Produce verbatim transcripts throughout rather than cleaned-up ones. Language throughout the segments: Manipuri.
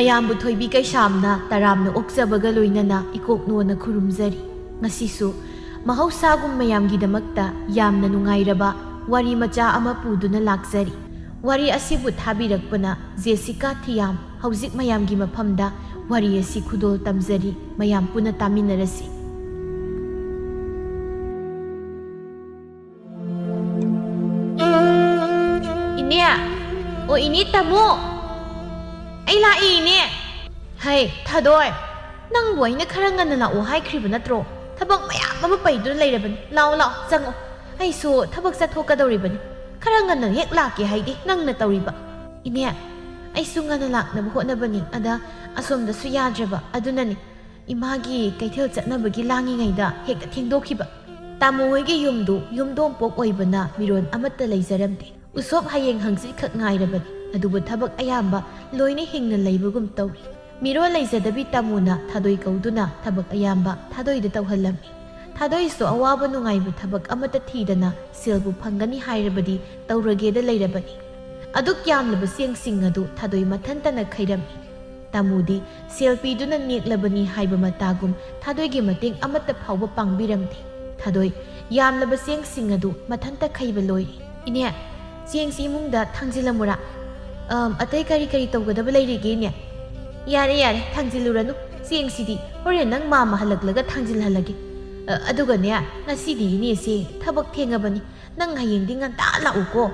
ꯃꯌꯥꯝꯕꯨ ꯊꯣꯏꯕꯤ ꯀꯩꯁꯥꯝꯅ ꯇꯔꯥꯝꯅ ꯑꯣꯛꯆꯕꯒ ꯂꯣꯏꯅꯅ ꯏꯀꯣꯛꯅꯣꯅ ꯈꯨꯔꯨꯝꯖꯔꯤ꯫ ꯉꯁꯤꯁꯨ ꯃꯍꯧꯁꯥꯒꯨꯝ ꯃꯌꯥꯝꯒꯤꯗꯃꯛꯇ ꯌꯥꯝꯅ ꯅꯨꯡꯉꯥꯏꯔꯕ ꯋꯥꯔꯤ ꯃꯆꯥ ꯑꯃ ꯄꯨꯗꯨꯅ ꯂꯥꯛꯆꯔꯤ꯫ ꯋꯥꯔꯤ ꯑꯁꯤꯕꯨ ꯊꯥꯕꯤꯔꯛꯄꯅ ꯖꯦꯁꯤꯀꯥ ꯊꯤꯌꯥꯝ꯫ ꯍꯧꯖꯤꯛ ꯃꯌꯥꯝꯒꯤ ꯃꯐꯝꯗ ꯋꯥꯔꯤ ꯑꯁꯤ ꯈꯨꯗꯣꯜ ꯇꯝꯖꯔꯤ꯫ ꯃꯌꯥꯝ ꯄꯨꯟꯅ ꯇꯥꯃꯤꯟꯅꯔꯁꯤ꯫ ꯏꯅꯦ! ꯑꯣ, ꯏꯅꯦ ꯇꯥꯃꯣ! ꯑꯩ ꯂꯥꯛꯑꯦ, ꯏꯅꯦ! ꯍꯩ, ꯊꯥꯗꯣꯏ! ꯅꯪꯕꯨ ꯑꯩꯅ ꯈꯔ ꯉꯟꯅ ꯂꯥꯛꯑꯣ ꯍꯥꯏꯈ꯭ꯔꯤꯕ ꯅꯠꯇ꯭ꯔꯣ? ꯊꯕꯛ ꯃꯌꯥꯝ ꯑꯃ ꯄꯩꯗꯨꯅ ꯂꯩꯔꯕꯅꯤ꯫ ꯂꯥꯛꯑꯣ, ꯂꯥꯛꯑꯣ, ꯆꯪꯉꯣ꯫ ꯑꯩꯁꯨ ꯊꯕꯛ ꯆꯠꯊꯣꯛꯀꯗꯧꯔꯤꯕꯅꯤ꯫ ꯈꯔ ꯉꯟꯅ ꯍꯦꯛ ꯂꯥꯛꯀꯦ ꯍꯥꯏꯗꯤ ꯅꯪꯅ ꯇꯧꯔꯤꯕ꯫ ꯏꯅꯦ, ꯑꯩꯁꯨ ꯉꯟꯅ ꯂꯥꯛꯅꯕ ꯍꯣꯠꯅꯕꯅꯤ꯫ ꯑꯗ ꯑꯁꯣꯝꯗꯁꯨ ꯌꯥꯗ꯭ꯔꯕ꯫ ꯑꯗꯨꯅꯅꯤ꯫ ꯏꯃꯥꯒꯤ ꯀꯩꯊꯦꯜ ꯆꯠꯅꯕꯒꯤ ꯂꯥꯡꯉꯤꯉꯩꯗ ꯍꯦꯛꯇ ꯊꯦꯡꯗꯣꯛꯈꯤꯕ꯫ ꯇꯥꯃꯣ ꯍꯣꯏꯒꯤ ꯌꯨꯝꯗꯨ ꯌꯨꯝꯗꯣꯡꯄꯣꯛ ꯑꯣꯏꯕꯅ ꯃꯤꯔꯣꯜ ꯑꯃꯠꯇ ꯂꯩꯖꯔꯝꯗꯦ꯫ ꯎꯁꯣꯞ ꯍꯌꯦꯡ ꯍꯪꯆꯤꯠꯈꯛ ꯉꯥꯏꯔꯕꯅꯤ꯫ ꯑꯗꯨꯕꯨ ꯊꯕꯛ ꯑꯌꯥꯝꯕ ꯂꯣꯏꯅ ꯍꯤꯡꯅ ꯂꯩꯕꯒꯨꯝ ꯇꯧꯔꯤ꯫ ꯃꯤꯔꯣꯜ ꯂꯩꯖꯗꯕꯤ ꯇꯥꯃꯣꯅ ꯊꯥꯗꯣꯏ ꯀꯧꯗꯨꯅ ꯊꯕꯛ ꯑꯌꯥꯝꯕ ꯊꯥꯗꯣꯏꯗ ꯇꯧꯍꯜꯂꯝꯃꯤ꯫ ꯊꯥꯗꯣꯏꯁꯨ ꯑꯋꯥꯕ ꯅꯨꯡꯉꯥꯏꯕ ꯊꯕꯛ ꯑꯃꯠꯇ ꯊꯤꯗꯅ ꯁꯦꯜꯕꯨ ꯐꯪꯒꯅꯤ ꯍꯥꯏꯔꯕꯗꯤ ꯇꯧꯔꯒꯦꯗ ꯂꯩꯔꯕꯅꯤ꯫ ꯑꯗꯨꯛ ꯌꯥꯝꯂꯕ ꯆꯦꯡꯁꯤꯡ ꯑꯗꯨ ꯊꯥꯗꯣꯏ ꯃꯊꯟꯇꯅ ꯈꯩꯔꯝꯃꯤ꯫ ꯇꯥꯃꯣꯗꯤ ꯁꯦꯜ ꯄꯤꯗꯨꯅ ꯅꯦꯛꯂꯕꯅꯤ ꯍꯥꯏꯕ ꯃꯇꯥꯒꯨꯝ ꯊꯥꯗꯣꯏꯒꯤ ꯃꯇꯦꯡ ꯑꯃꯠꯇ ꯐꯥꯎꯕ ꯄꯥꯡꯕꯤꯔꯝꯗꯦ꯫ ꯊꯥꯗꯣꯏ ꯌꯥꯝꯂꯕ ꯆꯦꯡꯁꯤꯡ ꯑꯗꯨ ꯃꯊꯟꯇ ꯈꯩꯕ ꯂꯣꯏꯔꯦ꯫ ꯏꯅꯦ, ꯆꯦꯡꯁꯤ ꯏꯃꯨꯡꯗ ꯊꯥꯡꯖꯤꯜꯂꯝꯃꯨꯔꯥ? ꯑꯝ, ꯑꯇꯩ ꯀꯔꯤ ꯀꯔꯤ ꯇꯧꯒꯗꯕ ꯂꯩꯔꯤꯒꯦ, ꯏꯅꯦ? ꯌꯥꯔꯦ, ꯌꯥꯔꯦ, ꯊꯥꯡꯖꯤꯜꯂꯨꯔꯅꯨ꯫ ꯆꯦꯡꯁꯤꯗꯤ ꯍꯣꯔꯦꯟ ꯅꯪ ꯃꯥꯝꯃ ꯍꯜꯂꯛꯂꯒ ꯊꯥꯡꯖꯤꯜꯍꯜꯂꯒꯦ꯫ ꯑ, ꯑꯗꯨꯒꯅꯦ, ꯉꯁꯤꯗꯤ ꯏꯅꯦꯁꯦ ꯊꯕꯛ ꯊꯦꯡꯉꯕꯅꯤ꯫ ꯅꯪ ꯍꯌꯦꯡꯗꯤ ꯉꯟꯇꯥ ꯂꯥꯛꯎꯀꯣ꯫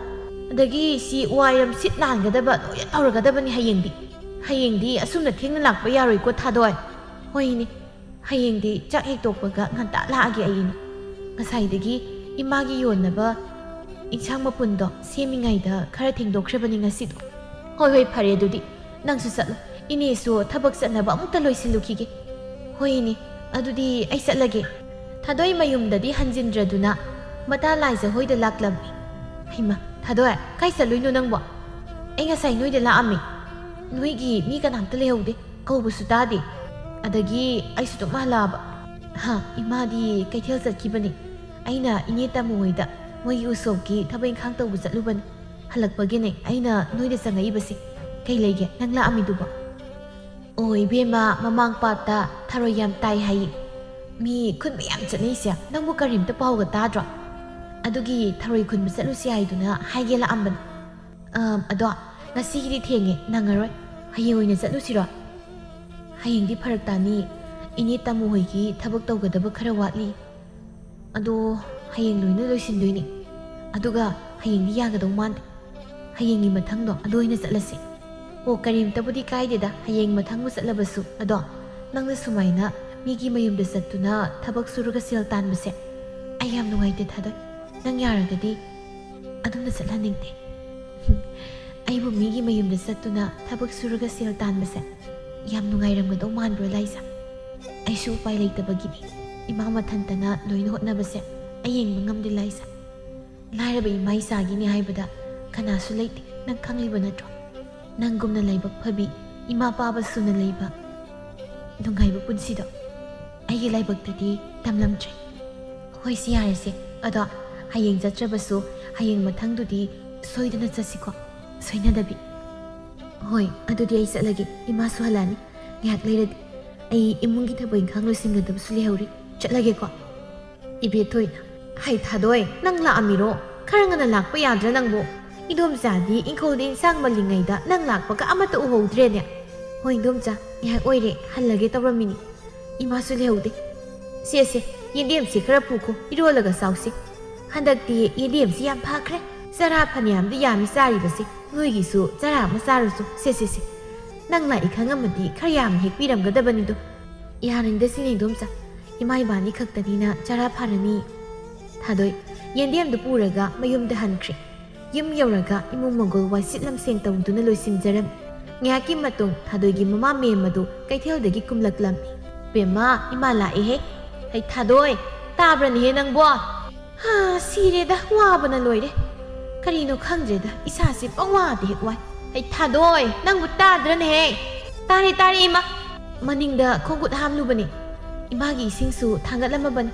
ꯑꯗꯒꯤ ꯁꯤ ꯋꯥꯏꯔꯝ ꯁꯤꯠ ꯅꯥꯟꯒꯗꯕ ꯂꯣꯏꯅ ꯇꯧꯔꯒꯗꯕꯅꯤ ꯍꯌꯦꯡꯗꯤ꯫ ꯍꯌꯦꯡꯗꯤ ꯑꯁꯨꯝꯅ ꯊꯦꯡꯅ ꯂꯥꯛꯄ ꯌꯥꯔꯣꯏꯀꯣ, ꯊꯥꯗꯣꯏ꯫ ꯍꯣꯏꯅꯦ, ꯍꯌꯦꯡꯗꯤ ꯆꯥꯛ ꯍꯦꯛ ꯇꯣꯛꯄꯒ ꯉꯟꯇꯥ ꯂꯥꯛꯑꯒꯦ ꯑꯩ, ꯏꯅꯦ꯫ ꯉꯁꯥꯏꯗꯒꯤ ꯏꯃꯥꯒꯤ ꯌꯣꯟꯅꯕ ꯏꯟꯁꯥꯡ ꯃꯄꯨꯟꯗꯣ ꯁꯦꯝꯃꯤꯉꯩꯗ ꯈꯔ ꯊꯦꯡꯗꯣꯛꯈ꯭ꯔꯕꯅꯤ ꯉꯁꯤꯗꯣ꯫ ꯍꯣꯏ, ꯍꯣꯏ, ꯐꯔꯦ ꯑꯗꯨꯗꯤ꯫ ꯅꯪꯁꯨ ꯆꯠꯂꯣ꯫ ꯏꯅꯦꯁꯨ ꯊꯕꯛ ꯆꯠꯅꯕ ꯑꯃꯨꯛꯇ ꯂꯣꯏꯁꯤꯜꯂꯨꯈꯤꯒꯦ꯫ ꯍꯣꯏ ꯏꯅꯦ, ꯑꯗꯨꯗꯤ ꯑꯩ ꯆꯠꯂꯒꯦ꯫ ꯊꯥꯗꯣꯏ ꯃꯌꯨꯝꯗꯗꯤ ꯍꯟꯖꯤꯟꯗ꯭ꯔꯗꯨꯅ ꯃꯇꯥ ꯂꯥꯏꯖ ꯍꯣꯏꯗ ꯂꯥꯛꯂꯝꯃꯤ꯫ ꯍꯩꯃꯥ, ꯊꯥꯗꯣꯏ, ꯀꯥꯏ ꯆꯠꯂꯨꯏꯅꯣ ꯅꯪꯕꯣ? ꯑꯩ ꯉꯁꯥꯏ ꯅꯣꯏꯗ ꯂꯥꯛꯑꯝꯃꯤ꯫ ꯅꯣꯏꯒꯤ ꯃꯤ ꯀꯅꯥꯝꯇ ꯂꯩꯍꯧꯗꯦ, ꯀꯧꯕꯁꯨ ꯇꯥꯗꯦ꯫ ꯑꯗꯒꯤ ꯑꯩꯁꯨ ꯑꯗꯨꯝ ꯍꯜꯂꯛꯑꯕ꯫ ꯍꯥ, ꯏꯃꯥꯗꯤ ꯀꯩꯊꯦꯜ ꯆꯠꯈꯤꯕꯅꯤ꯫ ꯑꯩꯅ ꯏꯅꯦ ꯇꯥꯃꯣ ꯍꯣꯏꯗ ꯃꯣꯏꯒꯤ ꯎꯁꯣꯞꯀꯤ ꯊꯕꯛ ꯏꯪꯈꯥꯡ ꯇꯧꯕ ꯆꯠꯂꯨꯕꯅꯤ꯫ ꯍꯜꯂꯛꯄꯒꯤꯅꯦ ꯑꯩꯅ ꯅꯣꯏꯗ ꯆꯪꯉꯛꯏꯕꯁꯦ꯫ ꯀꯩ ꯂꯩꯒꯦ ꯅꯪ ꯂꯥꯛꯑꯝꯃꯤꯗꯨꯕꯣ? ꯑꯣ ꯏꯕꯦꯝꯃ, ꯃꯃꯥꯡ ꯄꯥꯠꯇ ꯊꯔꯣꯏ ꯌꯥꯝ ꯇꯥꯏ ꯍꯥꯏꯌꯦ꯫ ꯃꯤ ꯈꯨꯟꯕ ꯌꯥꯝ ꯆꯠꯅꯩꯁꯦ, ꯅꯪꯕꯨ ꯀꯔꯤꯝꯇ ꯄꯥꯎꯒ ꯇꯥꯗ꯭ꯔꯣ? ꯑꯗꯨꯒꯤ ꯊꯔꯣꯏ ꯈꯨꯟꯕ ꯆꯠꯂꯨꯁꯤ ꯍꯥꯏꯗꯨꯅ ꯍꯥꯏꯒꯦ ꯂꯥꯛꯑꯝꯕꯅꯤ꯫ ꯑꯝ, ꯑꯗꯣ ꯉꯁꯤꯒꯤꯗꯤ ꯊꯦꯡꯉꯦ, ꯅꯪꯉꯔꯣꯏ꯫ ꯍꯌꯦꯡ ꯑꯣꯏꯅ ꯆꯠꯂꯨꯁꯤꯔꯣ? ꯍꯌꯦꯡꯗꯤ ꯐꯔꯛ ꯇꯥꯅꯤ꯫ ꯏꯅꯦ ꯇꯥꯃꯣ ꯍꯣꯏꯒꯤ ꯊꯕꯛ ꯇꯧꯒꯗꯕ ꯈꯔ ꯋꯥꯠꯂꯤ꯫ ꯑꯗꯣ ꯍꯌꯦꯡ ꯂꯣꯏꯅ ꯂꯣꯏꯁꯤꯟꯗꯣꯏꯅꯦ꯫ ꯑꯗꯨꯒ ꯍꯌꯦꯡꯗꯤ ꯌꯥꯒꯗꯧ ꯃꯥꯟꯗꯦ꯫ ꯍꯌꯦꯡꯒꯤ ꯃꯊꯪꯗꯣ ꯑꯗꯨ ꯑꯣꯏꯅ ꯆꯠꯂꯁꯦ꯫ ꯑꯣ, ꯀꯔꯤꯝꯇꯕꯨꯗꯤ ꯀꯥꯏꯗꯦꯗ, ꯍꯌꯦꯡ ꯃꯊꯪꯕꯨ ꯆꯠꯂꯕꯁꯨ꯫ ꯑꯗꯣ ꯅꯪꯅ ꯁꯨꯃꯥꯏꯅ ꯃꯤꯒꯤ ꯃꯌꯨꯝꯗ ꯆꯠꯇꯨꯅ ꯊꯕꯛ ꯁꯨꯔꯒ ꯁꯦꯜ ꯇꯥꯟꯕꯁꯦ ꯑꯩ ꯌꯥꯝ ꯅꯨꯡꯉꯥꯏꯇꯦ ꯊꯥꯗꯣꯏ꯫ ꯅꯪ ꯌꯥꯔꯒꯗꯤ ꯑꯗꯨꯝꯅ ꯆꯠꯍꯟꯅꯤꯡꯗꯦ꯫ ꯑꯩꯕꯨ ꯃꯤꯒꯤ ꯃꯌꯨꯝꯗ ꯆꯠꯇꯨꯅ ꯊꯕꯛ ꯁꯨꯔꯒ ꯁꯦꯜ ꯇꯥꯟꯕꯁꯦ ꯌꯥꯝ ꯅꯨꯡꯉꯥꯏꯔꯝꯒꯗꯧ ꯃꯥꯟꯕ꯭ꯔꯣ ꯂꯥꯏꯖꯥ? ꯑꯩꯁꯨ ꯎꯄꯥꯏ ꯂꯩꯇꯕꯒꯤꯅꯤ꯫ ꯏꯃꯥ ꯃꯊꯟꯇꯅ ꯂꯣꯏꯅ ꯍꯣꯠꯅꯕꯁꯦ ꯑꯩ ꯌꯦꯡꯕ ꯉꯝꯗꯦ ꯂꯥꯏꯖꯥ꯫ ꯂꯥꯏꯔꯕ ꯏꯃꯥ ꯏꯆꯥꯒꯤꯅꯤ ꯍꯥꯏꯕꯗ ꯀꯅꯥꯁꯨ ꯂꯩꯇꯦ, ꯅꯪ ꯈꯪꯂꯤꯕ ꯅꯠꯇ꯭ꯔꯣ? ꯅꯪꯒꯨꯝꯅ ꯂꯥꯏꯕꯛ ꯐꯕꯤ, ꯏꯃꯥ ꯄꯥꯕ ꯁꯨꯅ ꯂꯩꯕ ꯅꯨꯡꯉꯥꯏꯕ ꯄꯨꯟꯁꯤꯗꯣ ꯑꯩꯒꯤ ꯂꯥꯏꯕꯛꯇꯗꯤ ꯇꯝꯂꯝꯗ꯭ꯔꯦ꯫ ꯍꯣꯏ, ꯁꯤ ꯌꯥꯔꯦꯁꯦ꯫ ꯑꯗꯣ ꯍꯌꯦꯡ ꯆꯠꯇ꯭ꯔꯕꯁꯨ ꯍꯌꯦꯡ ꯃꯊꯪꯗꯨꯗꯤ ꯁꯣꯏꯗꯅ ꯆꯠꯁꯤꯀꯣ, ꯁꯣꯏꯅꯗꯕꯤ꯫ ꯍꯣꯏ, ꯑꯗꯨꯗꯤ ꯑꯩ ꯆꯠꯂꯒꯦ, ꯏꯃꯥꯁꯨ ꯍꯜꯂꯛꯑꯅꯤ꯫ ꯉꯥꯏꯍꯥꯛ ꯂꯩꯔꯗꯤ ꯑꯩ ꯏꯃꯨꯡꯒꯤ ꯊꯕꯛ ꯏꯪꯈꯥꯡ ꯂꯣꯏꯁꯤꯟꯒꯗꯕꯁꯨ ꯂꯩꯍꯧꯔꯤ, ꯆꯠꯂꯒꯦꯀꯣ꯫ ꯏꯕꯦꯊꯣꯏꯅ, "ꯍꯩ ꯊꯥꯗꯣꯏ, ꯅꯪ ꯂꯥꯛꯑꯝꯃꯤꯔꯣ? ꯈꯔ ꯉꯟꯅ ꯂꯥꯛꯄ ꯌꯥꯗ꯭ꯔꯥ ꯅꯪꯕꯨ? ꯏꯗꯣꯝꯆꯥꯗꯤ ꯏꯪꯈꯣꯜꯗ ꯏꯟꯁꯥꯡ ꯃꯜꯂꯤꯉꯩꯗ ꯅꯪ ꯂꯥꯛꯄꯒ ꯑꯃꯠꯇ ꯎꯍꯧꯗ꯭ꯔꯦꯅꯦ꯫" "ꯍꯣꯏ ꯏꯗꯣꯝꯆꯥ, ꯉꯥꯏꯍꯥꯛ ꯑꯣꯏꯔꯦ ꯍꯜꯂꯒꯦ ꯇꯧꯔꯝꯃꯤꯅꯤ꯫ ꯏꯃꯥꯁꯨ ꯂꯩꯍꯧꯗꯦ꯫ ꯁꯦ ꯁꯦ, ꯌꯦꯟꯗꯦꯝꯁꯤ ꯈꯔ ꯄꯨꯈꯣ, ꯏꯔꯣꯜꯂꯒ ꯆꯥꯎꯁꯤ꯫ ꯍꯟꯗꯛꯇꯤ ꯌꯦꯟꯗꯦꯝꯁꯤ ꯌꯥꯝ ꯐꯈ꯭ꯔꯦ꯫ ꯆꯔꯥ ꯐꯅꯌꯥꯝꯗꯤ ꯌꯥꯝꯃꯤ ꯆꯥꯔꯤꯕꯁꯦ꯫ ꯅꯣꯏꯒꯤꯁꯨ ꯆꯔꯥ ꯑꯃ ꯆꯥꯔꯨꯆꯣ꯫ ꯁꯦ ꯁꯦ ꯁꯦ, ꯅꯪ ꯂꯥꯛꯏ ꯈꯪꯉꯝꯃꯗꯤ ꯈꯔ ꯌꯥꯝꯅ ꯍꯦꯛꯄꯤꯔꯝꯒꯗꯕꯅꯤꯗꯣ꯫" "ꯌꯥꯅꯤꯡꯗ ꯁꯤꯅꯤ ꯏꯗꯣꯝꯆꯥ, ꯏꯃꯥ ꯏꯕꯥꯅꯤ ꯈꯛꯇꯅꯤꯅ ꯆꯔꯥ ꯐꯥꯔꯅꯤ꯫" ꯊꯥꯗꯣꯏ ꯌꯦꯟꯗꯦꯝꯗꯨ ꯄꯨꯔꯒ ꯃꯌꯨꯝꯗ ꯍꯟꯈ꯭ꯔꯦ꯫ ꯌꯨꯝ ꯌꯧꯔꯒ ꯏꯃꯨꯡ ꯃꯪꯒꯣꯜ ꯋꯥꯏꯁꯤꯠ ꯂꯝꯁꯦꯡ ꯇꯧꯗꯨꯅ ꯂꯣꯏꯁꯤꯟꯖꯔꯝꯃꯤ꯫ ꯉꯥꯏꯍꯥꯛꯀꯤ ꯃꯇꯨꯡ ꯊꯥꯗꯣꯏꯒꯤ ꯃꯃꯥ ꯃꯦꯝ ꯑꯗꯨ ꯀꯩꯊꯦꯜꯗꯒꯤ ꯀꯨꯝꯂꯛꯂꯝꯃꯤ꯫ "ꯕꯦꯝꯃ, ꯏꯃꯥ ꯂꯥꯛꯑꯦꯍꯦ꯫ ꯍꯩ ꯊꯥꯗꯣꯏ, ꯇꯥꯕ꯭ꯔꯅꯦꯍꯦ ꯅꯪꯕꯣ?" "ꯍꯥ, ꯁꯤꯔꯦꯗ, ꯋꯥꯕꯅ ꯂꯣꯏꯔꯦ꯫ ꯀꯔꯤꯅꯣ ꯈꯪꯗ꯭ꯔꯦꯗ, ꯏꯁꯥꯁꯦ ꯄꯪꯋꯥꯗ ꯍꯦꯛ ꯋꯥꯏ꯫ ꯍꯩ ꯊꯥꯗꯣꯏ, ꯅꯪꯕꯨ ꯇꯥꯗ꯭ꯔꯅꯦꯍꯦ?" "ꯇꯥꯔꯦ, ꯇꯥꯔꯦ ꯏꯃꯥ꯫ ꯃꯅꯤꯡꯗ ꯈꯣꯡꯈꯨꯠ ꯍꯥꯝꯂꯨꯕꯅꯤ꯫ ꯏꯃꯥꯒꯤ ꯏꯁꯤꯡꯁꯨ ꯊꯥꯡꯒꯠꯂꯝꯃꯕꯅꯤ꯫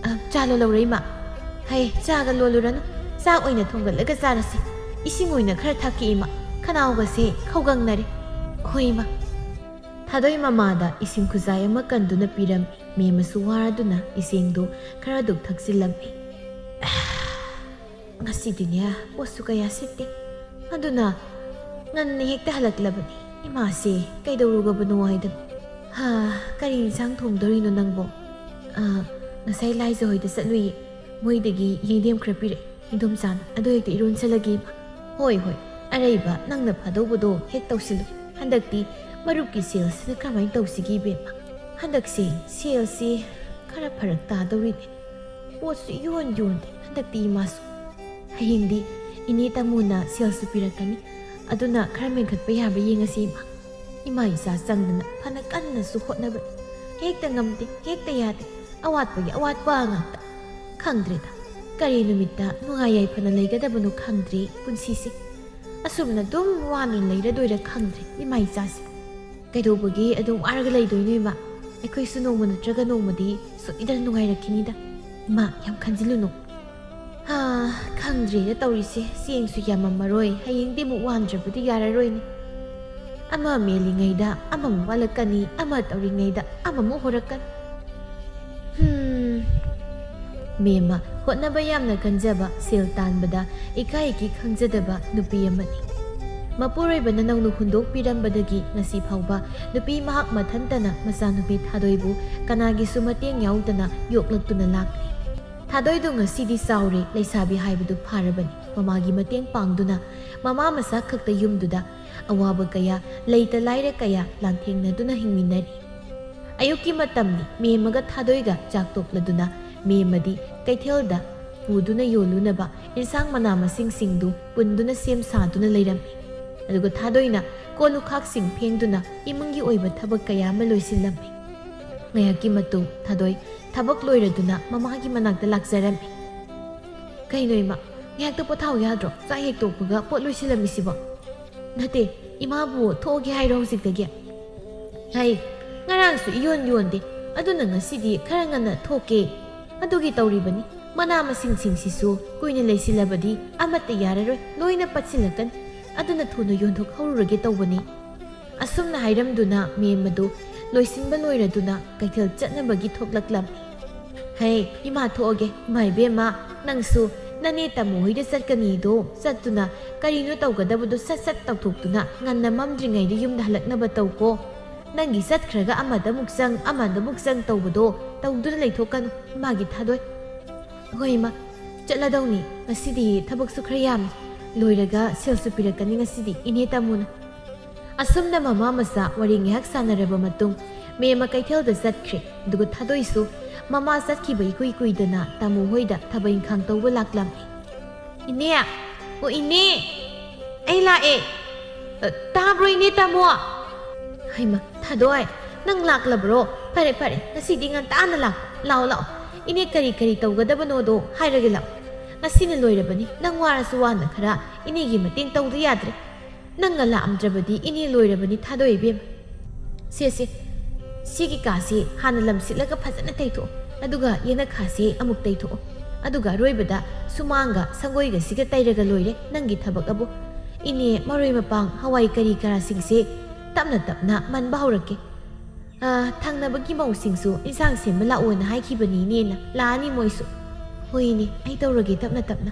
ꯑ, ꯆꯥ ꯂꯣꯜꯂꯧꯔꯦ ꯏꯃꯥ꯫" "ꯍꯩ, ꯆꯥꯒ ꯂꯣꯜꯂꯨꯔꯅꯨ꯫ ꯆꯥꯛ ꯑꯣꯏꯅ ꯊꯣꯡꯒꯠꯂꯒ ꯆꯥꯔꯁꯤ꯫ ꯏꯁꯤꯡ ꯑꯣꯏꯅ ꯈꯔ ꯊꯛꯀꯦ ꯏꯃꯥ꯫ ꯈꯅꯥꯎꯒꯁꯦ ꯈꯧꯒꯪꯅꯔꯦ꯫" "ꯍꯣꯏ ꯏꯃꯥ꯫" ꯊꯥꯗꯣꯏ ꯃꯃꯥꯗ ꯏꯁꯤꯡ ꯈꯨꯖꯥꯏ ꯑꯃ ꯀꯟꯗꯨꯅ ꯄꯤꯔꯝꯃꯤ꯫ ꯃꯦꯝꯃꯁꯨ ꯋꯥꯔꯗꯨꯅ ꯏꯁꯤꯡꯗꯨ ꯈꯔ ꯑꯗꯨꯛ ꯊꯛꯆꯤꯜꯂꯝꯃꯤ꯫ "ꯉꯁꯤꯗꯤꯅꯦ, ꯄꯣꯠꯁꯨ ꯀꯌꯥ ꯁꯤꯠꯇꯦ꯫ ꯑꯗꯨꯅ ꯉꯟꯅ ꯍꯦꯛꯇ ꯍꯜꯂꯛꯂꯕꯅꯤ꯫ ꯏꯃꯥꯁꯦ ꯀꯩꯗꯧꯔꯨꯒꯕꯅꯣ ꯍꯥꯏꯗꯅ꯫ ꯍꯥ, ꯀꯔꯤ ꯏꯟꯁꯥꯡ ꯊꯣꯡꯗꯣꯔꯤꯅꯣ ꯅꯪꯕꯣ?" "ꯑ, ꯉꯁꯥꯏ ꯂꯥꯏꯖ ꯍꯣꯏꯗ ꯆꯠꯂꯨꯏꯌꯦ꯫ ꯃꯣꯏꯗꯒꯤ ꯌꯦꯟꯗꯦꯝ ꯈꯔ ꯄꯤꯔꯛꯑꯦ꯫ ꯏꯟꯗꯣꯝꯆꯥꯅ ꯑꯗꯨ ꯍꯦꯛꯇ ꯏꯔꯣꯟꯁꯜꯂꯒꯦ ꯏꯃꯥ꯫" "ꯍꯣꯏ, ꯍꯣꯏ, ꯑꯔꯩꯕ ꯅꯪꯅ ꯐꯥꯗꯧꯕꯗꯣ ꯍꯦꯛ ꯇꯧꯁꯤꯜꯂꯨ꯫ ꯍꯟꯗꯛꯇꯤ ꯃꯔꯨꯞꯀꯤ ꯁꯦꯜꯁꯤꯅ ꯀꯔꯝꯍꯥꯏꯅ ꯇꯧꯁꯤꯒꯦ ꯏꯕꯦꯝꯃ? ꯍꯟꯗꯛꯁꯦ ꯁꯦꯜꯁꯤ ꯈꯔ ꯐꯔꯛ ꯇꯥꯗꯧꯔꯤꯅꯦ꯫ ꯄꯣꯠꯁꯨ ꯏꯌꯣꯟ ꯌꯣꯟꯗꯦ ꯍꯟꯗꯛꯇꯤ ꯏꯃꯥꯁꯨ꯫ ꯍꯌꯦꯡꯗꯤ ꯏꯅꯦ ꯇꯥꯃꯣꯅ ꯁꯦꯜꯁꯨ ꯄꯤꯔꯛꯀꯅꯤ꯫ ꯑꯗꯨꯅ ꯈꯔ ꯃꯦꯟꯈꯠꯄ ꯌꯥꯕ ꯌꯦꯡꯉꯁꯤ ꯏꯃꯥ꯫" ꯏꯃꯥ ꯏꯆꯥ ꯆꯪꯗꯅ ꯐꯅ ꯀꯟꯅꯁꯨ ꯍꯣꯠꯅꯕꯅꯤ꯫ ꯍꯦꯛꯇ ꯉꯝꯗꯦ, ꯍꯦꯛꯇ ꯌꯥꯗꯦ꯫ ꯑꯋꯥꯠꯄꯒꯤ ꯑꯋꯥꯠꯄ ꯉꯥꯛꯇ꯫ ꯈꯪꯗ꯭ꯔꯦꯗ, ꯀꯔꯤ ꯅꯨꯃꯤꯠꯇ ꯅꯨꯡꯉꯥꯏ ꯌꯥꯏꯐꯅ ꯂꯩꯒꯗꯕꯅꯣ ꯈꯪꯗ꯭ꯔꯦ ꯄꯨꯟꯁꯤꯁꯦ꯫ ꯑꯁꯨꯝꯅ ꯑꯗꯨꯝ ꯋꯥꯅ ꯂꯩꯔꯗꯣꯏꯔꯥ ꯈꯪꯗ꯭ꯔꯦ ꯏꯃꯥ ꯏꯆꯥꯁꯦ꯫ ꯀꯩꯗꯧꯕꯒꯤ ꯑꯗꯨꯝ ꯋꯥꯔꯒ ꯂꯩꯗꯣꯏꯅꯣ ꯏꯃꯥ? ꯑꯩꯈꯣꯏꯁꯨ ꯅꯣꯡꯃ ꯅꯠꯇ꯭ꯔꯒ ꯅꯣꯡꯃꯗꯤ ꯁꯣꯏꯗꯅ ꯅꯨꯡꯉꯥꯏꯔꯛꯈꯤꯅꯤꯗ꯫ ꯏꯃꯥ, ꯌꯥꯝ ꯈꯟꯖꯤꯜꯂꯨꯅꯨ꯫ ꯍꯥ, ꯈꯪꯗ꯭ꯔꯦꯗ ꯇꯧꯔꯤꯁꯦ꯫ ꯆꯦꯡꯁꯨ ꯌꯥꯝꯃꯝꯃꯔꯣꯏ꯫ ꯍꯌꯦꯡꯗꯤ ꯑꯃꯨꯛ ꯋꯥꯟꯗ꯭ꯔꯕꯗꯤ ꯌꯥꯔꯔꯣꯏꯅꯦ꯫ ꯑꯃ ꯃꯦꯜꯂꯤꯉꯩꯗ ꯑꯃꯃꯨꯛ ꯋꯥꯠꯂꯛꯀꯅꯤ, ꯑꯃ ꯇꯧꯔꯤꯉꯩꯗ ꯑꯃꯃꯨꯛ ꯍꯣꯔꯛꯀꯅꯤ꯫ ꯍꯝ꯫ ꯃꯦꯝꯃ, ꯍꯣꯠꯅꯕ ꯌꯥꯝꯅ ꯀꯟꯖꯕ, ꯁꯦꯜ ꯇꯥꯟꯕꯗ ꯏꯀꯥꯏ ꯏꯀꯤ ꯈꯪꯖꯗꯕ ꯅꯨꯄꯤ ꯑꯃꯅꯤ꯫ ꯃꯄꯨꯔꯣꯏꯕꯅ ꯅꯧꯅ ꯍꯨꯟꯗꯣꯛꯄꯤꯔꯝꯕꯗꯒꯤ ꯉꯁꯤ ꯐꯥꯎꯕ ꯅꯨꯄꯤ ꯃꯍꯥꯛ ꯃꯊꯟꯇꯅ ꯃꯆꯥꯅꯨꯄꯤ ꯊꯥꯗꯣꯏꯕꯨ ꯀꯅꯥꯒꯤꯁꯨ ꯃꯇꯦꯡ ꯌꯥꯎꯗꯅ ꯌꯣꯛꯂꯛꯇꯨꯅ ꯂꯥꯛꯂꯤ꯫ ꯊꯥꯗꯣꯏꯗꯨ ꯉꯁꯤꯗꯤ ꯆꯥꯎꯔꯦ, ꯂꯩꯁꯥꯕꯤ ꯍꯥꯏꯕꯗꯨ ꯐꯥꯔꯕꯅꯤ꯫ ꯃꯃꯥꯒꯤ ꯃꯇꯦꯡ ꯄꯥꯡꯗꯨꯅ ꯃꯃꯥ ꯃꯆꯥ ꯈꯛꯇ ꯌꯨꯝꯗꯨꯗ ꯑꯋꯥꯕ ꯀꯌꯥ, ꯂꯩꯇ ꯂꯥꯏꯔ ꯀꯌꯥ ꯂꯥꯟꯊꯦꯡꯅꯗꯨꯅ ꯍꯤꯡꯃꯤꯟꯅꯔꯤ꯫ ꯑꯌꯨꯛꯀꯤ ꯃꯇꯝꯅꯤ꯫ ꯃꯦꯝꯃꯒ ꯊꯥꯗꯣꯏꯒ ꯆꯥꯛ ꯇꯣꯛꯂꯗꯨꯅ ꯃꯦꯝꯃꯗꯤ ꯀꯩꯊꯦꯜꯗ ꯄꯨꯗꯨꯅ ꯌꯣꯜꯂꯨꯅꯕ ꯏꯟꯁꯥꯡ ꯃꯅꯥ ꯃꯁꯤꯡꯁꯤꯡꯗꯨ ꯄꯨꯟꯗꯨꯅ ꯁꯦꯝ ꯁꯥꯗꯨꯅ ꯂꯩꯔꯝꯃꯤ꯫ ꯑꯗꯨꯒ ꯊꯥꯗꯣꯏꯅ ꯀꯣꯜ ꯂꯨꯈꯥꯛꯁꯤꯡ ꯐꯦꯡꯗꯨꯅ ꯏꯃꯨꯡꯒꯤ ꯑꯣꯏꯕ ꯊꯕꯛ ꯀꯌꯥ ꯑꯃ ꯂꯣꯏꯁꯤꯜꯂꯝꯃꯤ꯫ ꯉꯥꯏꯍꯥꯛꯀꯤ ꯃꯇꯨꯡ ꯊꯥꯗꯣꯏ ꯊꯕꯛ ꯂꯣꯏꯔꯗꯨꯅ ꯃꯃꯥꯒꯤ ꯃꯅꯥꯛꯇ ꯂꯥꯛꯆꯔꯝꯃꯤ꯫ "ꯀꯩꯅꯣ ꯏꯃꯥ, ꯉꯥꯏꯍꯥꯛꯇ ꯄꯣꯊꯥꯎ ꯌꯥꯗ꯭ꯔꯣ? ꯆꯥꯛ ꯍꯦꯛ ꯇꯣꯛꯄꯒ ꯄꯣꯠ ꯂꯣꯏꯁꯤꯜꯂꯝꯃꯤꯁꯤꯕꯣ?" "ꯅꯠꯇꯦ, ꯏꯃꯥꯕꯨ ꯊꯣꯛꯑꯒꯦ ꯍꯥꯏꯔꯣ ꯍꯧꯖꯤꯛꯇꯒꯤ?" "ꯍꯩ, ꯉꯔꯥꯡꯁꯨ ꯏꯌꯣꯟ ꯌꯣꯟꯗꯦ, ꯑꯗꯨꯅ ꯉꯁꯤꯗꯤ ꯈꯔ ꯉꯟꯅ ꯊꯣꯛꯀꯦ꯫ ꯑꯗꯨꯒꯤ ꯇꯧꯔꯤꯕꯅꯤ꯫ ꯃꯅꯥ ꯃꯁꯤꯡꯁꯤꯡꯁꯤꯁꯨ ꯀꯨꯏꯅ ꯂꯩꯁꯤꯜꯂꯕꯗꯤ ꯑꯃꯠꯇ ꯌꯥꯔꯔꯣꯏ, ꯂꯣꯏꯅ ꯄꯠꯁꯤꯜꯂꯛꯀꯅꯤ꯫ ꯑꯗꯨꯅ ꯊꯨꯅ ꯌꯣꯟꯊꯣꯛꯍꯧꯔꯨꯔꯒꯦ ꯇꯧꯕꯅꯤ꯫" ꯑꯁꯨꯝꯅ ꯍꯥꯏꯔꯝꯗꯨꯅ ꯃꯦꯝ ꯑꯗꯨ ꯂꯣꯏꯁꯤꯟꯕ ꯂꯣꯏꯔꯗꯨꯅ ꯀꯩꯊꯦꯜ ꯆꯠꯅꯕꯒꯤ ꯊꯣꯛꯂꯛꯂꯝꯃꯤ꯫ "ꯍꯩ, ꯏꯃꯥ ꯊꯣꯛꯑꯒꯦ꯫ ꯏꯃꯥ ꯏꯕꯦꯝꯃ, ꯅꯪꯁꯨ ꯅꯅꯦ ꯇꯥꯃꯣ ꯍꯣꯏꯗ ꯆꯠꯀꯅꯤꯗꯣ ꯆꯠꯇꯨꯅ ꯀꯔꯤꯅꯣ ꯇꯧꯒꯗꯕꯗꯣ ꯁꯠ ꯁꯠ ꯇꯧꯊꯣꯛꯇꯨꯅ ꯉꯟꯅ ꯃꯝꯗ꯭ꯔꯤꯉꯩꯗ ꯌꯨꯝꯗ ꯍꯜꯂꯛꯅꯕ ꯇꯧꯀꯣ꯫ ꯅꯪꯒꯤ ꯆꯠꯈ꯭ꯔꯒ ꯑꯃꯗ ꯑꯃꯨꯛ ꯆꯪ, ꯑꯃꯗ ꯑꯃꯨꯛ ꯆꯪ ꯇꯧꯕꯗꯣ ꯇꯧꯗꯨꯅ ꯂꯩꯊꯣꯛꯀꯅꯨ, ꯏꯃꯥꯒꯤ ꯊꯥꯗꯣꯏ꯫" "ꯍꯣꯏ ꯏꯃꯥ, ꯆꯠꯂꯗꯧꯅꯤ꯫ ꯉꯁꯤꯗꯤ ꯊꯕꯛꯁꯨ ꯈꯔ ꯌꯥꯝꯃꯤ꯫ ꯂꯣꯏꯔꯒ ꯁꯦꯜꯁꯨ ꯄꯤꯔꯛꯀꯅꯤ ꯉꯁꯤꯗꯤ ꯏꯅꯦ ꯇꯥꯃꯣꯅ꯫" ꯑꯁꯨꯝꯅ ꯃꯃꯥ ꯃꯆꯥ ꯋꯥꯔꯤ ꯉꯥꯏꯍꯥꯛ ꯁꯥꯟꯅꯔꯕ ꯃꯇꯨꯡ ꯃꯦꯝꯃ ꯀꯩꯊꯦꯜꯗ ꯆꯠꯈ꯭ꯔꯦ꯫ ꯑꯗꯨꯒ ꯊꯥꯗꯣꯏꯁꯨ ꯃꯃꯥ ꯆꯠꯈꯤꯕ ꯏꯀꯨꯏ ꯀꯨꯏꯗꯅ ꯇꯥꯃꯣ ꯍꯣꯏꯗ ꯊꯕꯛ ꯏꯪꯈꯥꯡ ꯇꯧꯕ ꯂꯥꯛꯂꯝꯃꯤ꯫ "ꯏꯅꯦ, ꯑꯣ ꯏꯅꯦ, ꯑꯩ ꯂꯥꯛꯑꯦ꯫ ꯑ, ꯇꯥꯕ꯭ꯔꯣ ꯏꯅꯦ ꯇꯥꯃꯣ?" "ꯍꯩꯃ, ꯊꯥꯗꯣꯏ, ꯅꯪ ꯂꯥꯛꯂꯕ꯭ꯔꯣ? ꯐꯔꯦ ꯐꯔꯦ, ꯉꯁꯤꯗꯤ ꯉꯟꯇꯥꯅ ꯂꯥꯛ꯫ ꯂꯥꯛꯑꯣ ꯂꯥꯛꯑꯣ, ꯏꯅꯦ ꯀꯔꯤ ꯀꯔꯤ ꯇꯧꯒꯗꯕꯅꯣꯗꯣ ꯍꯥꯏꯔꯒꯦ ꯂꯥꯛꯑꯣ꯫ ꯉꯁꯤꯅ ꯂꯣꯏꯔꯕꯅꯤ, ꯅꯪ ꯋꯥꯔꯁꯨ ꯋꯥꯅ ꯈꯔ ꯏꯅꯦꯒꯤ ꯃꯇꯦꯡ ꯇꯧꯗ ꯌꯥꯗ꯭ꯔꯦ꯫ ꯅꯪꯅ ꯂꯥꯛꯑꯝꯗ꯭ꯔꯕꯗꯤ ꯏꯅꯦ ꯂꯣꯏꯔꯕꯅꯤ ꯊꯥꯗꯣꯏ ꯏꯕꯦꯝꯃ꯫ ꯁꯦ ꯁꯦ, ꯁꯤꯒꯤ ꯀꯥꯁꯤ ꯍꯥꯟꯅ ꯂꯝꯁꯤꯠꯂꯒ ꯐꯖꯅ ꯇꯩꯊꯣꯛꯑꯣ, ꯑꯗꯨꯒ ꯌꯦꯅꯈꯥꯁꯤ ꯑꯃꯨꯛ ꯇꯩꯊꯣꯛꯑꯣ, ꯑꯗꯨꯒ ꯑꯔꯣꯏꯕꯗ ꯁꯨꯃꯥꯡꯒ ꯁꯪꯒꯣꯏꯒꯁꯤꯒ ꯇꯩꯔꯒ ꯂꯣꯏꯔꯦ ꯅꯪꯒꯤ ꯊꯕꯛ ꯑꯕꯨ꯫ ꯏꯅꯦ ꯃꯔꯣꯏ ꯃꯄꯥꯡ ꯍꯋꯥꯏ ꯀꯔꯤ ꯀꯔꯥꯁꯤꯡꯁꯦ ꯇꯞꯅ ꯇꯞꯅ ꯃꯟꯕ ꯍꯧꯔꯛꯀꯦ꯫ ꯑ, ꯊꯪꯅꯕꯒꯤ ꯃꯧꯁꯤꯡꯁꯨ ꯏꯟꯁꯥꯡ ꯁꯦꯝꯕ ꯂꯥꯛꯑꯣꯅ ꯍꯥꯏꯈꯤꯕꯅꯤ ꯏꯅꯦꯅ꯫ ꯂꯥꯛꯑꯅꯤ ꯃꯣꯏꯁꯨ꯫ ꯍꯣꯏ ꯏꯅꯦ, ꯑꯩ ꯇꯧꯔꯒꯦ ꯇꯞꯅ ꯇꯞꯅ꯫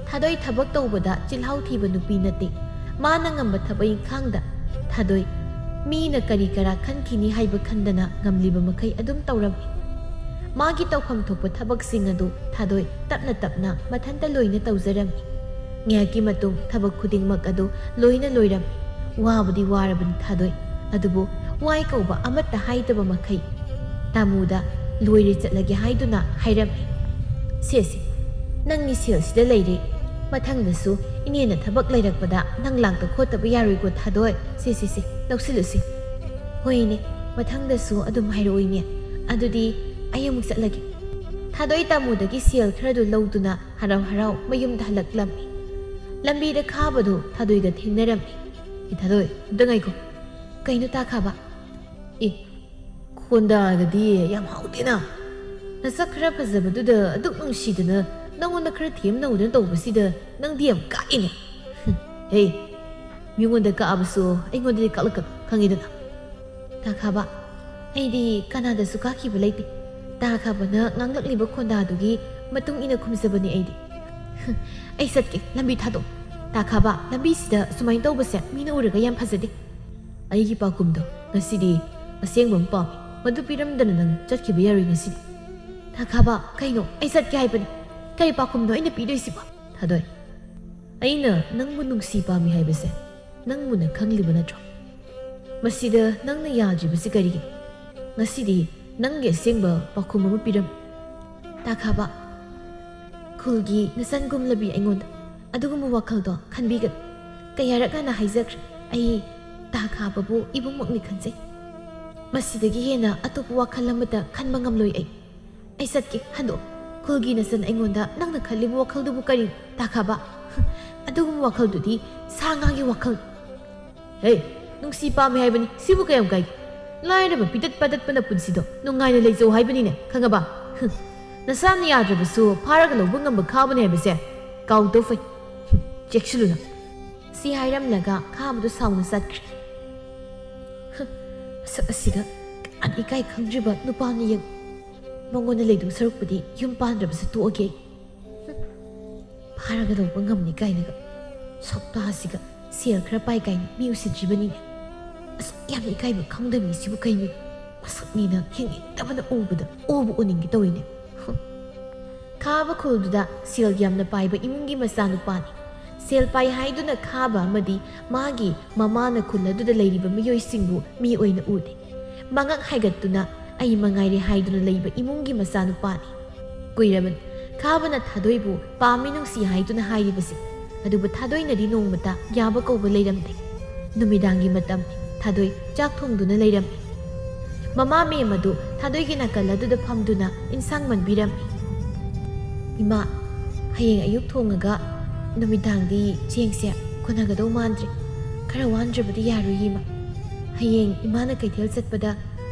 ꯊꯥꯗꯣꯏ ꯊꯕꯛ ꯇꯧꯕꯗ ꯆꯤꯜꯍꯥꯎ ꯊꯤꯕ ꯅꯨꯄꯤ ꯅꯠꯇꯦ꯫ ꯃꯥꯅ ꯉꯝꯕ ꯊꯕꯛ ꯏꯪꯈꯥꯡꯗ ꯊꯥꯗꯣꯏ ꯃꯤꯅ ꯀꯔꯤ ꯀꯔꯥ ꯈꯟꯈꯤꯅꯤ ꯍꯥꯏꯕ ꯈꯟꯗꯅ ꯉꯝꯂꯤꯕ ꯃꯈꯩ ꯑꯗꯨꯝ ꯇꯧꯔꯝꯃꯤ꯫ ꯃꯥꯒꯤ ꯇꯧꯐꯝ ꯊꯣꯛꯄ ꯊꯕꯛꯁꯤꯡ ꯑꯗꯨ ꯊꯥꯗꯣꯏ ꯇꯞꯅ ꯇꯞꯅ ꯃꯊꯟꯇ ꯂꯣꯏꯅ ꯇꯧꯖꯔꯝꯃꯤ꯫ ꯉꯥꯏꯍꯥꯛꯀꯤ ꯃꯇꯨꯡ ꯊꯕꯛ ꯈꯨꯗꯤꯡꯃꯛ ꯑꯗꯨ ꯂꯣꯏꯅ ꯂꯣꯏꯔꯝꯃꯤ꯫ ꯋꯥꯕꯗꯤ ꯋꯥꯔꯕꯅꯤ ꯊꯥꯗꯣꯏ, ꯑꯗꯨꯕꯨ ꯋꯥꯏ ꯀꯧꯕ ꯑꯃꯠꯇ ꯍꯥꯏꯗꯕ ꯃꯈꯩ ꯇꯥꯃꯨꯗ "ꯂꯣꯏꯔꯦ, ꯆꯠꯂꯒꯦ" ꯍꯥꯏꯗꯨꯅ ꯍꯥꯏꯔꯝꯃꯤ꯫ "ꯁꯦ ꯁꯦ, ꯅꯪꯒꯤ ꯁꯦꯜꯁꯤꯗ ꯂꯩꯔꯦ꯫ ꯃꯊꯪꯗꯁꯨ ꯏꯅꯦꯅ ꯊꯕꯛ ꯂꯩꯔꯛꯄꯗ ꯅꯪ ꯂꯥꯛꯇ ꯈꯣꯠꯇꯕ ꯌꯥꯔꯣꯏꯀꯣ ꯊꯥꯗꯣꯏ꯫ ꯁꯦ ꯁꯦ ꯁꯦ, ꯂꯧꯁꯤꯜꯂꯨꯁꯤ꯫" "ꯍꯣꯏ ꯏꯅꯦ, ꯃꯊꯪꯗꯁꯨ ꯑꯗꯨꯝ ꯍꯥꯏꯔꯛꯑꯣ ꯏꯅꯦ꯫ ꯑꯗꯨꯗꯤ ꯑꯩ ꯑꯃꯨꯛ ꯆꯠꯂꯒꯦ꯫" ꯊꯥꯗꯣꯏ ꯇꯥꯃꯨꯗꯒꯤ ꯁꯦꯜ ꯈꯔꯗꯨ ꯂꯧꯗꯨꯅ ꯍꯔꯥꯎ ꯍꯔꯥꯎ ꯃꯌꯨꯝꯗ ꯍꯜꯂꯛꯂꯝꯃꯤ꯫ ꯂꯝꯕꯤꯗ ꯈꯥꯕꯗꯨ ꯊꯥꯗꯣꯏꯒ ꯊꯦꯡꯅꯔꯝꯃꯤ꯫ "ꯑꯦ ꯊꯥꯗꯣꯏ, ꯑꯝꯇ ꯉꯥꯏꯈꯣ꯫" "ꯀꯩꯅꯣ ꯇꯥ ꯈꯥꯕ?" "ꯑꯦ, ꯈꯣꯟꯗꯥꯒꯗꯤ ꯌꯥꯝ ꯍꯥꯎꯇꯦꯅ꯫ ꯅꯁꯛ ꯈꯔ ꯐꯖꯕꯗꯨꯗ ꯑꯗꯨꯛ ꯅꯨꯡꯁꯤꯗꯅ ꯅꯪꯉꯣꯟꯗ ꯈꯔ ꯊꯦꯝꯅꯧꯗꯅ ꯇꯧꯕꯁꯤꯗ ꯅꯪꯗꯤ ꯌꯥꯝ ꯀꯥꯛꯏꯅꯦ꯫" "ꯍꯦ, ꯃꯤꯉꯣꯟꯗ ꯀꯛꯑꯕꯁꯨ ꯑꯩꯉꯣꯟꯗꯗꯤ ꯀꯛꯂꯛꯀꯅꯨ, ꯈꯪꯉꯤꯗꯅ꯫ ꯇꯥꯈꯥꯕ, ꯑꯩꯗꯤ ꯀꯅꯥꯗꯁꯨ ꯀꯥꯈꯤꯕ ꯂꯩꯇꯦ꯫ ꯇꯥꯈꯥꯕꯅ ꯉꯥꯡꯂꯛꯂꯤꯕ ꯈꯣꯟꯗꯥꯗꯨꯒꯤ ꯃꯇꯨꯡ ꯏꯟꯅ ꯈꯨꯝꯖꯕꯅꯤ ꯑꯩꯗꯤ꯫ ꯑꯩ ꯆꯠꯀꯦ, ꯂꯝꯕꯤ ꯊꯥꯗꯣꯛ꯫ ꯇꯥꯈꯥꯕ, ꯂꯝꯕꯤꯁꯤꯗ ꯁꯨꯃꯥꯏꯅ ꯇꯧꯕꯁꯦ ꯃꯤꯅ ꯎꯔꯒ ꯌꯥꯝ ꯐꯖꯗꯦ꯫ ꯑꯩꯒꯤ ꯄꯥꯎꯈꯨꯝꯗꯣ ꯉꯁꯤꯗꯤ ꯑꯁꯦꯡꯕ ꯑꯃ ꯄꯥꯝꯃꯤ꯫ ꯃꯗꯨ ꯄꯤꯔꯝꯗꯅ ꯅꯪ ꯆꯠꯈꯤꯕ ꯌꯥꯔꯣꯏ ꯉꯁꯤꯗꯤ꯫ ꯇꯥꯈꯥꯕ, ꯀꯩꯅꯣ? ꯑꯩ ꯆꯠꯀꯦ ꯍꯥꯏꯕꯅꯤ꯫ ꯀꯔꯤ ꯄꯥꯎꯈꯨꯝꯅꯣ ꯑꯩꯅ ꯄꯤꯗꯣꯏꯁꯤꯕꯣ? ꯊꯥꯗꯣꯏ, ꯑꯩꯅ ꯅꯪꯕꯨ ꯅꯨꯡꯁꯤ ꯄꯥꯝꯃꯤ ꯍꯥꯏꯕꯁꯦ ꯅꯪꯕꯨꯅ ꯈꯪꯂꯤꯕ ꯅꯠꯇ꯭ꯔꯣ? ꯃꯁꯤꯗ ꯅꯪꯅ ꯌꯥꯗ꯭ꯔꯤꯕꯁꯤ ꯀꯔꯤꯒꯤꯅꯣ? ꯉꯁꯤꯗꯤ ꯅꯪꯒꯤ ꯑꯁꯦꯡꯕ ꯄꯥꯎꯈꯨꯝ ꯑꯃ ꯄꯤꯔꯝꯃꯤ꯫ ꯇꯥꯈꯥꯕ, ꯈꯨꯜꯒꯤ ꯅꯆꯟꯒꯨꯝꯂꯕꯤ ꯑꯩꯉꯣꯟꯗ ꯑꯗꯨꯒꯨꯝꯕ ꯋꯥꯈꯜꯗꯣ ꯈꯟꯕꯤꯒꯅꯨ꯫ ꯀꯌꯥꯔꯛ ꯍꯥꯟꯅ ꯍꯥꯏꯖꯈ꯭ꯔꯦ, ꯑꯩ ꯇꯥꯈꯥꯕꯕꯨ ꯏꯕꯨꯡꯃꯛꯅꯤ ꯈꯟꯖꯩ꯫ ꯃꯁꯤꯗꯒꯤ ꯍꯦꯟꯅ ꯑꯇꯣꯞꯄ ꯋꯥꯈꯜ ꯑꯃꯠꯇ ꯈꯟꯕ ꯉꯝꯂꯣꯏ ꯑꯩ꯫ ꯑꯩ ꯆꯠꯀꯦ, ꯍꯟꯗꯣꯛ꯫ ꯈꯨꯜꯒꯤ ꯅꯆꯟ ꯑꯩꯉꯣꯟꯗ ꯅꯪꯅ ꯈꯜꯂꯤꯕ ꯋꯥꯈꯜꯗꯨꯕꯨ ꯀꯔꯤ, ꯇꯥꯈꯥꯕ? ꯑꯗꯨꯒꯨꯝꯕ ꯋꯥꯈꯜꯗꯨꯗꯤ ꯁꯥ ꯉꯥꯒꯤ ꯋꯥꯈꯜ꯫ ꯍꯦ, ꯅꯨꯡꯁꯤ ꯄꯥꯝꯃꯤ ꯍꯥꯏꯕꯅꯤ, ꯁꯤꯕꯨ ꯀꯌꯥꯝ ꯀꯥꯏꯒꯦ? ꯂꯥꯏꯔꯕ ꯄꯤꯇꯠ ꯄꯥꯇꯠꯄ ꯅꯄꯨꯟꯁꯤꯗꯣ ꯅꯨꯡꯉꯥꯏꯅ ꯂꯩꯖꯧ ꯍꯥꯏꯕꯅꯤꯅꯦ, ꯈꯪꯉꯕ? ꯍꯨꯝ, ꯅꯁꯥꯅ ꯌꯥꯗ꯭ꯔꯕꯁꯨ ꯐꯥꯔꯒ ꯂꯧꯕ ꯉꯝꯕ ꯈꯥꯕꯅꯤ ꯍꯥꯏꯕꯁꯦ ꯀꯥꯎꯗꯧ ꯐꯩ꯫ ꯍꯨꯝ, ꯆꯦꯛꯁꯤꯜꯂꯨ ꯅꯪ꯫ ꯁꯤ ꯍꯥꯏꯔꯝꯂꯒ ꯈꯥꯕꯗꯨ ꯁꯥꯎꯅ ꯆꯠꯈ꯭ꯔꯦ꯫ ꯍꯨꯝ, ꯃꯁꯛ ꯑꯁꯤꯒ ꯀꯌꯥꯝ ꯏꯀꯥꯏ ꯈꯪꯗ꯭ꯔꯤꯕ ꯅꯨꯄꯥꯅ ꯌꯦꯡꯉꯨ꯫ ꯃꯉꯣꯟꯗ ꯂꯩꯗꯧ ꯁꯔꯨꯛꯄꯨꯗꯤ ꯌꯨꯝ ꯄꯥꯟꯗ꯭ꯔꯕꯁꯨ ꯇꯣꯛꯑꯒꯦ ꯑꯩ꯫ ꯍꯨꯝ, ꯐꯥꯔꯒ ꯂꯧꯕ ꯉꯝꯅꯤ ꯀꯥꯏꯅꯒ꯫ ꯁꯛꯇꯥꯁꯤꯒ ꯁꯦꯜ ꯈꯔ ꯄꯥꯏ ꯀꯥꯏꯅ ꯃꯤ ꯎꯁꯤꯠꯇ꯭ꯔꯤꯕꯅꯤꯅꯦ꯫ ꯑꯁꯨꯛ ꯌꯥꯝꯅ ꯏꯀꯥꯏꯕ ꯈꯪꯗꯕ ꯃꯤꯁꯤꯕꯨ ꯀꯩꯅꯣ? ꯃꯁꯛꯅꯤꯅ ꯌꯦꯡꯅꯤꯡꯗꯕꯅ ꯎꯕꯗ ꯑꯣꯕꯨ ꯑꯣꯅꯤꯡꯒꯦ ꯇꯧꯏꯅꯦ꯫ ꯍꯨꯝ꯫ ꯈꯥꯕ ꯈꯨꯜꯗꯨꯗ ꯁꯦꯜ ꯌꯥꯝꯅ ꯄꯥꯏꯕ ꯏꯃꯨꯡꯒꯤ ꯃꯆꯥꯅꯨꯄꯥꯅꯤ꯫ ꯁꯦꯜ ꯄꯥꯏ ꯍꯥꯏꯗꯨꯅ ꯈꯥꯕ ꯑꯃꯗꯤ ꯃꯥꯒꯤ ꯃꯃꯥꯅ ꯈꯨꯜ ꯑꯗꯨꯗ ꯂꯩꯔꯤꯕ ꯃꯤꯑꯣꯏꯁꯤꯡꯕꯨ ꯃꯤ ꯑꯣꯏꯅ ꯎꯗꯦ꯫ ꯃꯉꯛ ꯍꯥꯏꯒꯠꯇꯨꯅ ꯑꯩ ꯃꯉꯥꯏꯔꯦ ꯍꯥꯏꯗꯨꯅ ꯂꯩꯕ ꯏꯃꯨꯡꯒꯤ ꯃꯆꯥꯅꯨꯄꯥꯅꯤ꯫ ꯀꯨꯏꯔꯕꯅꯤ ꯈꯥꯕꯅ ꯊꯥꯗꯣꯏꯕꯨ ꯄꯥꯝꯃꯤ ꯅꯨꯡꯁꯤ ꯍꯥꯏꯗꯨꯅ ꯍꯥꯏꯔꯤꯕꯁꯦ꯫ ꯑꯗꯨꯕꯨ ꯊꯥꯗꯣꯏꯅꯗꯤ ꯅꯣꯡꯃꯇ ꯌꯥꯕ ꯀꯧꯕ ꯂꯩꯔꯝꯗꯦ꯫ ꯅꯨꯃꯤꯗꯥꯡꯒꯤ ꯃꯇꯝ ꯊꯥꯗꯣꯏ ꯆꯥꯛ ꯊꯣꯡꯗꯨꯅ ꯂꯩꯔꯝꯃꯤ꯫ ꯃꯃꯥ ꯃꯦꯝ ꯑꯗꯨ ꯊꯥꯗꯣꯏꯒꯤ ꯅꯥꯀꯜ ꯑꯗꯨꯗ ꯐꯝꯗꯨꯅ ꯏꯟꯁꯥꯡ ꯃꯟꯕꯤꯔꯝꯃꯤ꯫ "ꯏꯃꯥ, ꯍꯌꯦꯡ ꯑꯌꯨꯛ ꯊꯣꯡꯉꯒ ꯅꯨꯃꯤꯗꯥꯡꯗꯤ ꯆꯦꯡꯁꯦ ꯀꯣꯟꯅꯒꯗꯧ ꯃꯥꯟꯗ꯭ꯔꯦ꯫ ꯈꯔ ꯋꯥꯟꯗ꯭ꯔꯕꯗꯤ ꯌꯥꯔꯣꯏꯌꯦ, ꯏꯃꯥ꯫ ꯍꯌꯦꯡ ꯏꯃꯥꯅ ꯀꯩꯊꯦꯜ ꯆꯠꯄꯗ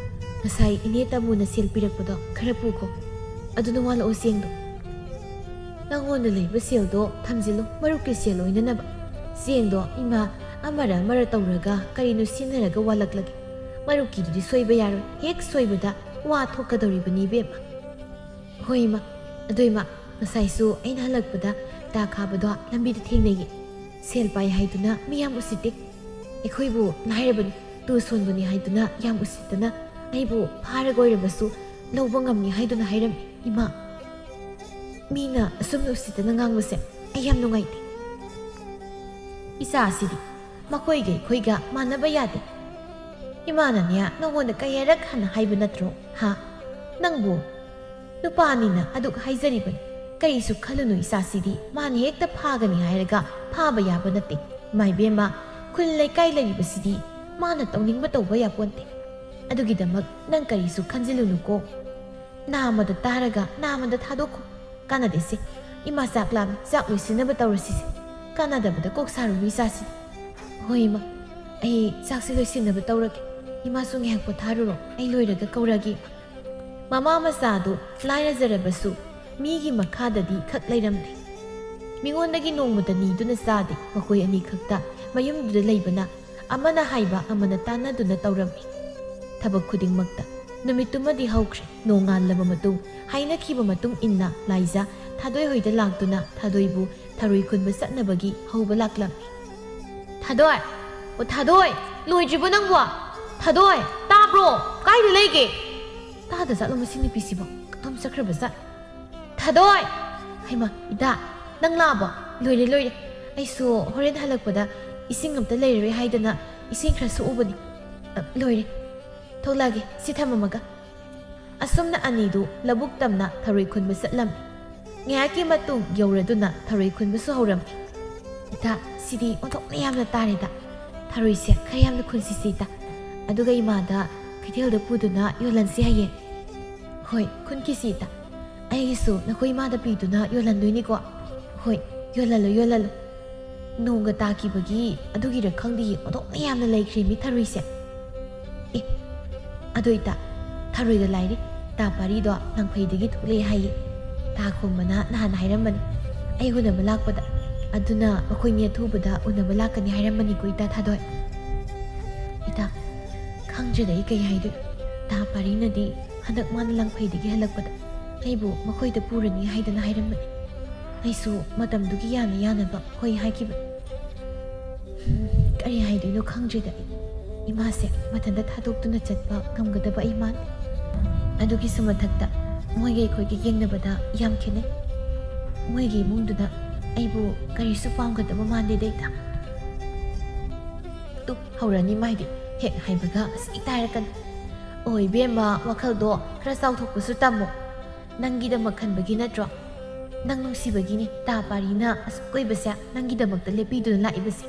ꯉꯁꯥꯏ ꯏꯅꯦ ꯇꯥꯃꯣꯅ ꯁꯦꯜ ꯄꯤꯔꯛꯄꯗꯣ ꯈꯔ ꯄꯨꯈꯣ꯫ ꯑꯗꯨꯅ ꯋꯥꯜꯂꯛꯑꯣ ꯆꯦꯡꯗꯣ꯫ ꯅꯪꯉꯣꯟꯗ ꯂꯩꯕ ꯁꯦꯜꯗꯣ ꯊꯝꯖꯤꯜꯂꯨ, ꯃꯔꯨꯞꯀꯤ ꯁꯦꯜ ꯑꯣꯏꯅꯅꯕ꯫ ꯆꯦꯡꯗꯣ ꯏꯃꯥ ꯑꯃꯔ ꯑꯃꯔ ꯇꯧꯔꯒ ꯀꯔꯤꯅꯣ ꯁꯤꯟꯅꯔꯒ ꯋꯥꯂꯛꯂꯒꯦ꯫ ꯃꯔꯨꯞꯀꯤꯗꯨꯗꯤ ꯁꯣꯏꯕ ꯌꯥꯔꯣꯏ, ꯍꯦꯛ ꯁꯣꯏꯕꯗ ꯋꯥ ꯊꯣꯛꯀꯗꯧꯔꯤꯕꯅꯤ ꯏꯕꯦꯝꯃ꯫ ꯍꯣꯏ ꯏꯃꯥ, ꯑꯗꯣ ꯏꯃꯥ, ꯉꯁꯥꯏꯁꯨ ꯑꯩꯅ ꯍꯜꯂꯛꯄꯗ ꯏꯇꯥ ꯈꯥꯕꯗꯣ ꯂꯝꯕꯤꯗ ꯊꯦꯡꯅꯩꯌꯦ꯫ ꯁꯦꯜ ꯄꯥꯏ ꯍꯥꯏꯗꯨꯅ ꯃꯤ ꯌꯥꯝ ꯎꯁꯤꯠꯇꯦ꯫ ꯑꯩꯈꯣꯏꯕꯨ ꯂꯥꯏꯔꯕꯅꯤ, ꯇꯨ ꯁꯣꯟꯕꯅꯤ ꯍꯥꯏꯗꯨꯅ ꯌꯥꯝ ꯎꯁꯤꯠꯇꯅ ꯑꯩꯕꯨ ꯐꯥꯔꯒ ꯑꯣꯏꯔꯕꯁꯨ ꯂꯧꯕ ꯉꯝꯅꯤ ꯍꯥꯏꯗꯨꯅ ꯍꯥꯏꯔꯝꯃꯤ꯫ ꯏꯃꯥ, ꯃꯤꯅ ꯑꯁꯨꯝꯅ ꯎꯁꯤꯠꯇꯅ ꯉꯥꯡꯕꯁꯦ ꯑꯩ ꯌꯥꯝ ꯅꯨꯡꯉꯥꯏꯇꯦ꯫ ꯏꯆꯥꯁꯤꯗꯤ ꯃꯈꯣꯏꯒ ꯑꯩꯈꯣꯏꯒ ꯃꯥꯟꯅꯕ ꯌꯥꯗꯦ꯫ ꯏꯃꯥꯅꯅꯦ ꯅꯉꯣꯟꯗ ꯀꯌꯥꯔꯛ ꯍꯟꯅ ꯍꯥꯏꯕ ꯅꯠꯇ꯭ꯔꯣ? ꯍꯥ? ꯅꯪꯕꯨ ꯅꯨꯄꯥꯅꯤꯅ ꯑꯗꯨꯛ ꯍꯥꯏꯖꯔꯤꯕꯅꯤ꯫ ꯀꯔꯤꯁꯨ ꯈꯜꯂꯨꯅꯨ ꯏꯆꯥꯁꯤꯗꯤ, ꯃꯥꯅ ꯍꯦꯛꯇ ꯐꯥꯒꯅꯤ ꯍꯥꯏꯔꯒ ꯐꯥꯕ ꯌꯥꯕ ꯅꯠꯇꯦ꯫ ꯏꯃꯥ ꯏꯕꯦꯝꯃ, ꯈꯨꯜ ꯂꯩꯀꯥꯏ ꯂꯩꯔꯤꯕꯁꯤꯗꯤ ꯃꯥꯅ ꯇꯧꯅꯤꯡꯕ ꯇꯧꯕ ꯌꯥꯄꯣꯟꯇꯦ꯫ ꯑꯗꯨꯒꯤꯗꯃꯛ ꯅꯪ ꯀꯔꯤꯁꯨ ꯈꯟꯖꯤꯜꯂꯨꯅꯨꯀꯣ꯫ ꯅꯥꯃꯗ ꯇꯥꯔꯒ ꯅꯥꯃꯗ ꯊꯥꯗꯣꯛꯈꯣ꯫ ꯀꯥꯟꯅꯗꯦꯁꯦ꯫ ꯏꯃꯥ ꯆꯥꯛ ꯂꯥꯝꯃꯤ, ꯆꯥꯛ ꯂꯣꯏꯁꯤꯟꯅꯕ ꯇꯧꯔꯁꯤꯁꯦ꯫ ꯀꯥꯟꯅꯗꯕꯗ ꯀꯣꯛ ꯁꯥꯔꯨꯅꯨ ꯏꯆꯥꯁꯤꯗꯤ꯫ ꯍꯣꯏ ꯏꯃꯥ, ꯑꯩ ꯆꯥꯛꯁꯦ ꯂꯣꯏꯁꯤꯟꯅꯕ ꯇꯧꯔꯒꯦ꯫ ꯏꯃꯥꯁꯨ ꯉꯥꯏꯍꯥꯛ ꯄꯣꯊꯥꯔꯨꯔꯣ, ꯑꯩ ꯂꯣꯏꯔꯒ ꯀꯧꯔꯛꯑꯒꯦ꯫ ꯃꯃꯥ ꯃꯆꯥꯗꯨ ꯂꯥꯏꯔꯖꯔꯕꯁꯨ ꯃꯤꯒꯤ ꯃꯈꯥꯗꯗꯤ ꯈꯛ ꯂꯩꯔꯝꯗꯦ꯫ ꯃꯤꯉꯣꯟꯗꯒꯤ ꯅꯣꯡꯃꯇ ꯅꯤꯗꯨꯅ ꯆꯥꯗꯦ꯫ ꯃꯈꯣꯏ ꯑꯅꯤꯈꯛꯇ ꯃꯌꯨꯝꯗꯨꯗ ꯂꯩꯕꯅ ꯑꯃꯅ ꯍꯥꯏꯕ ꯑꯃꯅ ꯇꯥꯟꯅꯗꯨꯅ ꯇꯧꯔꯝꯃꯤ꯫ ꯊꯕꯛ ꯈꯨꯗꯤꯡꯃꯛꯇ ꯅꯨꯃꯤꯠꯇꯨꯃꯗꯤ ꯍꯧꯈ꯭ꯔꯦ꯫ ꯅꯣꯡꯉꯥꯜꯂꯕ ꯃꯇꯨꯡ ꯍꯥꯏꯅꯈꯤꯕ ꯃꯇꯨꯡ ꯏꯟꯅ ꯂꯥꯏꯖꯥ ꯊꯥꯗꯣꯏ ꯍꯣꯏꯗ ꯂꯥꯛꯇꯨꯅ ꯊꯥꯗꯣꯏꯕꯨ ꯊꯔꯣꯏ ꯈꯨꯟꯕ ꯆꯠꯅꯕꯒꯤ ꯍꯧꯕ ꯂꯥꯛꯂꯝꯃꯤ꯫ "ꯊꯥꯗꯣꯏ! ꯑꯣ ꯊꯥꯗꯣꯏ! ꯂꯣꯏꯗ꯭ꯔꯤꯕꯣ ꯅꯪꯕꯣ? ꯊꯥꯗꯣꯏ! ꯇꯥꯕ꯭ꯔꯣ? ꯀꯥꯏꯗ ꯂꯩꯒꯦ? ꯇꯥꯗ ꯆꯠꯂꯣ ꯃꯁꯤ ꯅꯨꯄꯤꯁꯤꯕꯣ? ꯀꯗꯣꯝ ꯆꯠꯈ꯭ꯔꯕ ꯖꯥꯠ? ꯊꯥꯗꯣꯏ!" "ꯍꯩꯃꯥ, ꯏꯇꯥ, ꯅꯪ ꯂꯥꯛꯑꯕꯣ? ꯂꯣꯏꯔꯦ, ꯂꯣꯏꯔꯦ꯫ ꯑꯩꯁꯨ ꯍꯣꯔꯦꯟ ꯍꯜꯂꯛꯄꯗ ꯏꯁꯤꯡ ꯑꯝꯇ ꯂꯩꯔꯔꯣꯏ ꯍꯥꯏꯗꯅ ꯏꯁꯤꯡ ꯈꯔ ꯁꯣꯛꯎꯕꯅꯤ꯫ ꯑ, ꯂꯣꯏꯔꯦ꯫ ꯊꯣꯛꯂꯛꯑꯒꯦ, ꯁꯤ ꯊꯝꯃꯝꯃꯒ꯫" ꯑꯁꯨꯝꯅ ꯑꯅꯤꯗꯨ ꯂꯧꯕꯨꯛ ꯇꯝꯅ ꯊꯔꯣꯏ ꯈꯨꯟꯕ ꯆꯠꯂꯝꯃꯤ꯫ ꯉꯥꯏꯍꯥꯛꯀꯤ ꯃꯇꯨꯡ ꯌꯧꯔꯗꯨꯅ ꯊꯔꯣꯏ ꯈꯨꯟꯕꯁꯨ ꯍꯧꯔꯝꯃꯤ꯫ "ꯏꯇꯥ, ꯁꯤꯗꯤ ꯑꯣꯟꯊꯣꯛꯅ ꯌꯥꯝꯅ ꯇꯥꯔꯦꯗ꯫ ꯊꯔꯣꯏꯁꯦ ꯈꯔ ꯌꯥꯝꯅ ꯈꯨꯟꯁꯤꯁꯦ ꯏꯇꯥ꯫ ꯑꯗꯨꯒ ꯏꯃꯥꯗ ꯀꯩꯊꯦꯜꯗ ꯄꯨꯗꯨꯅ ꯌꯣꯜꯍꯟꯁꯤ ꯍꯌꯦꯡ꯫" "ꯍꯣꯏ, ꯈꯨꯟꯈꯤꯁꯤ ꯏꯇꯥ꯫ ꯑꯩꯒꯤꯁꯨ ꯅꯈꯣꯏ ꯏꯃꯥꯗ ꯄꯤꯗꯨꯅ ꯌꯣꯜꯍꯟꯗꯣꯏꯅꯤꯀꯣ꯫" "ꯍꯣꯏ, ꯌꯣꯜꯍꯜꯂꯨ, ꯌꯣꯜꯍꯜꯂꯨ꯫ ꯅꯣꯡꯒ ꯇꯥꯈꯤꯕꯒꯤ ꯑꯗꯨꯒꯤꯔ ꯈꯪꯗꯦ, ꯑꯣꯟꯊꯣꯛꯅ ꯌꯥꯝꯅ ꯂꯩꯈ꯭ꯔꯦ ꯃꯤ ꯊꯔꯣꯏꯁꯦ꯫ ꯑꯦ, ꯑꯗꯣ ꯏꯇꯥ, ꯊꯔꯣꯏꯒ ꯂꯥꯏꯔꯤ꯫ ꯇꯥ ꯄꯥꯔꯤꯗꯣ ꯂꯥꯡꯐꯩꯗꯒꯤ ꯊꯣꯛꯂꯛꯑꯦ ꯍꯥꯏꯌꯦ꯫ ꯇꯥ ꯈꯣꯝꯕꯅ ꯅꯍꯥꯟ ꯍꯥꯏꯔꯝꯕꯅꯤ ꯑꯩ ꯎꯅꯕ ꯂꯥꯛꯄꯗ꯫ ꯑꯗꯨꯅ ꯃꯈꯣꯏꯅꯤ ꯑꯊꯨꯕꯗ ꯎꯅꯕ ꯂꯥꯛꯀꯅꯤ ꯍꯥꯏꯔꯝꯕꯅꯤꯀꯣ, ꯏꯇꯥ ꯊꯥꯗꯣꯏ꯫ ꯏꯇꯥ, ꯈꯪꯗ꯭ꯔꯦꯗ ꯑꯩ ꯀꯩ ꯍꯥꯏꯗꯣꯏꯅꯣ꯫ ꯇꯥ ꯄꯥꯔꯤꯅꯗꯤ ꯍꯟꯗꯛ ꯃꯥꯅ ꯂꯪꯐꯩꯗꯒꯤ ꯍꯜꯂꯛꯄꯗ ꯑꯩꯕꯨ ꯃꯈꯣꯏꯗ ꯄꯨꯔꯅꯤ ꯍꯥꯏꯗꯅ ꯍꯥꯏꯔꯝꯕꯅꯤ꯫ ꯑꯩꯁꯨ ꯃꯇꯝꯗꯨꯒꯤ ꯌꯥꯅ ꯌꯥꯅꯕ ꯍꯣꯏ ꯍꯥꯏꯈꯤꯕꯅꯤ꯫ ꯀꯔꯤ ꯍꯥꯏꯗꯣꯏꯅꯣ ꯈꯪꯗ꯭ꯔꯦꯗ ꯑꯩ꯫ ꯏꯃꯥꯁꯦ ꯃꯊꯟꯇ ꯊꯥꯗꯣꯛꯇꯨꯅ ꯆꯠꯄ ꯉꯝꯒꯗꯕ ꯑꯩ ꯃꯥꯟꯗꯦ꯫ ꯑꯗꯨꯒꯤꯁꯨ ꯃꯊꯛꯇ ꯃꯣꯏꯒ ꯑꯩꯈꯣꯏꯒ ꯌꯦꯡꯅꯕꯗ ꯌꯥꯝ ꯈꯦꯠꯅꯩ꯫ ꯃꯣꯏꯒꯤ ꯏꯃꯨꯡꯗꯨꯅ ꯑꯩꯕꯨ ꯀꯔꯤꯁꯨ ꯄꯥꯝꯒꯗꯕ ꯃꯥꯟꯗꯦꯗ ꯏꯇꯥ꯫ ꯇꯨ, ꯍꯧꯔꯅꯤ ꯃꯥꯏꯗꯤ꯫ ꯍꯦꯛ ꯍꯥꯏꯕꯒ ꯑꯁ ꯏꯇꯥ ꯍꯥꯏꯔꯛꯀꯅꯤ꯫ ꯑꯣ ꯏꯕꯦꯝꯃ, ꯋꯥꯈꯜꯗꯣ ꯈꯔ ꯆꯥꯎꯊꯣꯛꯄꯁꯨ ꯇꯝꯃꯣ꯫ ꯅꯪꯒꯤꯗꯃꯛ ꯈꯟꯕꯒꯤ ꯅꯠꯇ꯭ꯔꯣ? ꯅꯪ ꯅꯨꯡꯁꯤꯕꯒꯤꯅꯤ ꯇꯥ ꯄꯥꯔꯤꯅ ꯑꯁꯨꯛ ꯀꯨꯏꯕꯁꯦ ꯅꯪꯒꯤꯗꯃꯛꯇ ꯂꯦꯞꯄꯤꯗꯨꯅ ꯂꯥꯛꯏꯕꯁꯦ꯫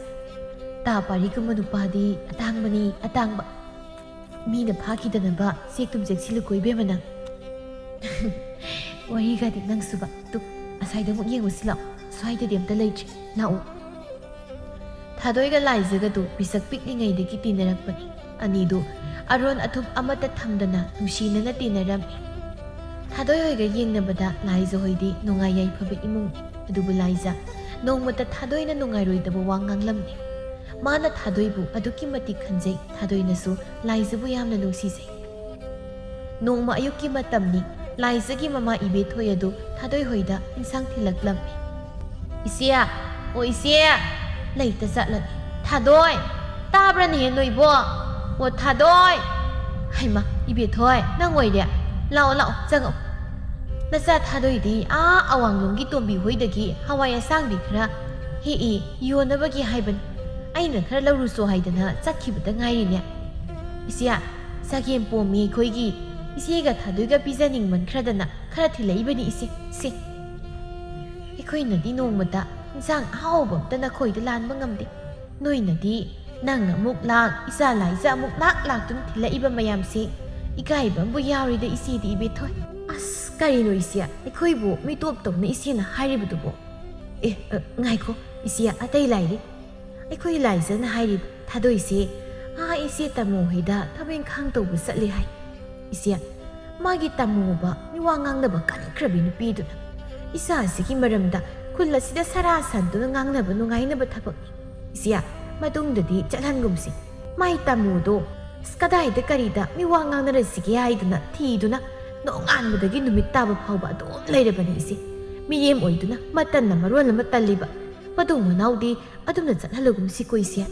ꯇꯥ ꯄꯥꯔꯤꯒꯨꯝꯕ ꯅꯨꯄꯥꯗꯤ ꯑꯇꯥꯡꯕꯅꯤ, ꯑꯇꯥꯡꯕ꯫ ꯃꯤꯅ ꯐꯥꯈꯤꯗꯅꯕ ꯆꯦꯛ ꯇꯨꯝ ꯆꯦꯛꯁꯤꯜꯂꯨꯀꯣ ꯏꯕꯦꯝꯃ ꯅꯪ꯫ ꯋꯥꯔꯤꯒꯗꯤ ꯅꯪꯁꯨꯕ꯫ ꯇꯨ, ꯑꯁ꯭ꯋꯥꯏꯗ ꯑꯃꯨꯛ ꯌꯦꯡꯉꯨꯁꯤ ꯂꯥꯛꯑꯣ꯫ ꯁ꯭ꯋꯥꯏꯗꯗꯤ ꯑꯝꯇ ꯂꯩꯇ꯭ꯔꯦ꯫ ꯂꯥꯛꯑꯣ꯫ ꯊꯥꯗꯣꯏꯒ ꯂꯥꯏꯖꯒꯗꯨ ꯄꯤꯁꯛ ꯄꯤꯛꯂꯤꯉꯩꯗꯒꯤ ꯇꯤꯟꯅꯔꯛꯄꯅꯤ꯫ ꯑꯅꯤꯗꯨ ꯑꯔꯣꯟ ꯑꯊꯨꯞ ꯑꯃꯠꯇ ꯊꯝꯗꯅ ꯅꯨꯡꯁꯤꯅꯅ ꯇꯤꯟꯅꯔꯝꯃꯤ꯫ ꯊꯥꯗꯣꯏ ꯍꯣꯏꯒ ꯌꯦꯡꯅꯕꯗ ꯂꯥꯏꯖ ꯍꯣꯏꯗꯤ ꯅꯨꯡꯉꯥꯏ ꯌꯥꯏꯐꯕ ꯏꯃꯨꯡꯅꯤ꯫ ꯑꯗꯨꯕꯨ ꯂꯥꯏꯖ ꯅꯣꯡꯃꯇ ꯊꯥꯗꯣꯏꯅ ꯅꯨꯡꯉꯥꯏꯔꯣꯏꯗꯕ ꯋꯥ ꯉꯥꯡꯂꯝꯗꯦ꯫ ꯃꯥꯅ ꯊꯥꯗꯣꯏꯕꯨ ꯑꯗꯨꯛꯀꯤ ꯃꯇꯤꯛ ꯈꯟꯖꯩ, ꯊꯥꯗꯣꯏꯅꯁꯨ ꯂꯥꯏꯖꯕꯨ ꯌꯥꯝꯅ ꯅꯨꯡꯁꯤꯖꯩ꯫ ꯅꯣꯡꯃ ꯑꯌꯨꯛꯀꯤ ꯃꯇꯝꯅꯤ꯫ ꯂꯥꯏꯖꯒꯤ ꯃꯃꯥ ꯏꯕꯦꯊꯣꯏ ꯑꯗꯨ ꯊꯥꯗꯣꯏ ꯍꯣꯏꯗ ꯏꯟꯁꯥꯡ ꯊꯤꯜꯂꯛꯂꯝꯃꯤ꯫ "ꯏꯆꯦ, ꯑꯣ ꯏꯆꯦ!" ꯂꯩꯇ ꯆꯠꯂꯅꯤ꯫ "ꯊꯥꯗꯣꯏ! ꯇꯥꯕ꯭ꯔꯅꯦꯍꯦ ꯅꯣꯏꯕꯣ? ꯑꯣ ꯊꯥꯗꯣꯏ!" "ꯍꯩꯃ, ꯏꯕꯦꯊꯣꯏ, ꯅꯪ ꯑꯣꯏꯔꯦ? ꯂꯥꯛꯑꯣ, ꯂꯥꯛꯑꯣ, ꯆꯪꯉꯛꯑꯣ꯫ ꯅꯆꯥ ꯊꯥꯗꯣꯏꯗꯤ ꯑꯥ ꯑꯋꯥꯡꯂꯣꯝꯒꯤ ꯇꯣꯝꯕꯤ ꯍꯣꯏꯗꯒꯤ ꯍꯋꯥꯏ ꯑꯁꯥꯡꯕꯤ ꯈꯔ ꯍꯦꯛꯏ ꯌꯣꯟꯅꯕꯒꯤ ꯍꯥꯏꯕꯅꯤ꯫ ꯑꯩꯅ ꯈꯔ ꯂꯧꯔꯨꯆꯣ ꯍꯥꯏꯗꯅ ꯆꯠꯈꯤꯕꯇ ꯉꯥꯏꯔꯤꯅꯦ꯫ ꯏꯆꯦ, ꯆꯒꯦꯝ ꯄꯣꯝꯃꯤ ꯑꯩꯈꯣꯏꯒꯤ꯫ ꯏꯆꯦꯒ ꯊꯥꯗꯣꯏꯒ ꯄꯤꯖꯅꯤꯡꯃꯟꯈ꯭ꯔꯗꯅ ꯈꯔ ꯊꯤꯜꯂꯛꯏꯕꯅꯤ ꯏꯆꯦ, ꯁꯦ꯫ ꯑꯩꯈꯣꯏꯅꯗꯤ ꯅꯣꯡꯃꯇ ꯏꯟꯁꯥꯡ ꯑꯍꯥꯎꯕ ꯑꯝꯇ ꯅꯈꯣꯏꯗ ꯂꯥꯟꯕ ꯉꯝꯗꯦ꯫ ꯅꯣꯏꯅꯗꯤ ꯅꯪ ꯑꯃꯨꯛ ꯂꯥꯛ, ꯏꯆꯥ ꯂꯥꯏꯖ ꯑꯃꯨꯛ ꯂꯥꯛ ꯂꯥꯛꯇꯨꯅ ꯊꯤꯜꯂꯛꯏꯕ ꯃꯌꯥꯝꯁꯦ ꯏꯀꯥꯏꯕ ꯑꯃꯕꯨ ꯌꯥꯎꯔꯤꯗ ꯏꯆꯦꯗꯤ ꯏꯕꯦꯊꯣꯏ꯫ ꯑꯁ, ꯀꯔꯤꯅꯣ ꯏꯆꯦ? ꯑꯩꯈꯣꯏꯕꯨ ꯃꯤꯇꯣꯞ ꯇꯧꯅ ꯏꯆꯦꯅ ꯍꯥꯏꯔꯤꯕꯗꯨꯕꯣ? ꯑꯦ, ꯑ, ꯉꯥꯏꯈꯣ, ꯏꯆꯦ, ꯑꯇꯩ ꯂꯥꯏꯔꯤ꯫ ꯑꯩꯈꯣꯏ ꯂꯥꯏꯖꯅ ꯍꯥꯏꯔꯤꯕ ꯊꯥꯗꯣꯏꯁꯦ, ꯑꯥ, ꯏꯆꯦ ꯇꯥꯃꯣ ꯍꯣꯏꯗ ꯊꯕꯛ ꯏꯪꯈꯥꯡ ꯇꯧꯕ ꯆꯠꯂꯦ ꯍꯥꯏ꯫ ꯏꯆꯦ, ꯃꯥꯒꯤ ꯇꯥꯃꯣꯕ ꯃꯤꯋꯥ ꯉꯥꯡꯅꯕ ꯀꯟꯈ꯭ꯔꯕꯤ ꯅꯨꯄꯤꯗꯨꯅ ꯏꯆꯥꯁꯤꯒꯤ ꯃꯔꯝꯗ ꯁ꯭ꯀꯨꯜ ꯑꯁꯤꯗ ꯁꯔꯥ ꯁꯟꯗꯨꯅ ꯉꯥꯡꯅꯕ ꯅꯨꯡꯉꯥꯏꯅꯕ ꯊꯕꯛꯅꯤ꯫ ꯏꯆꯦ, ꯃꯇꯨꯡꯗꯗꯤ ꯆꯠꯍꯟꯒꯨꯝꯁꯤ꯫ ꯃꯥꯏ ꯇꯥꯃꯣꯗꯣ ꯑꯁ ꯀꯗꯥꯏꯗ ꯀꯔꯤꯗ ꯃꯤꯋꯥ ꯉꯥꯡꯅꯔꯁꯤꯒꯦ ꯍꯥꯏꯗꯨꯅ ꯊꯤꯗꯨꯅ ꯅꯣꯡꯉꯥꯟꯕꯗꯒꯤ ꯅꯨꯃꯤꯠ ꯇꯥꯕ ꯐꯥꯎꯕ ꯑꯗꯨꯝ ꯂꯩꯔꯕꯅꯤ ꯏꯆꯦ꯫ ꯃꯤꯔꯦꯝ ꯑꯣꯏꯗꯨꯅ ꯃꯇꯟꯅ ꯃꯔꯣꯜ ꯑꯃ ꯇꯜꯂꯤꯕ꯫ ꯃꯇꯨꯡ ꯃꯅꯥꯎꯗꯤ ꯑꯗꯨꯝꯅ ꯆꯠꯍꯜꯂꯒꯨꯝꯁꯤꯀꯣ ꯏꯆꯦ꯫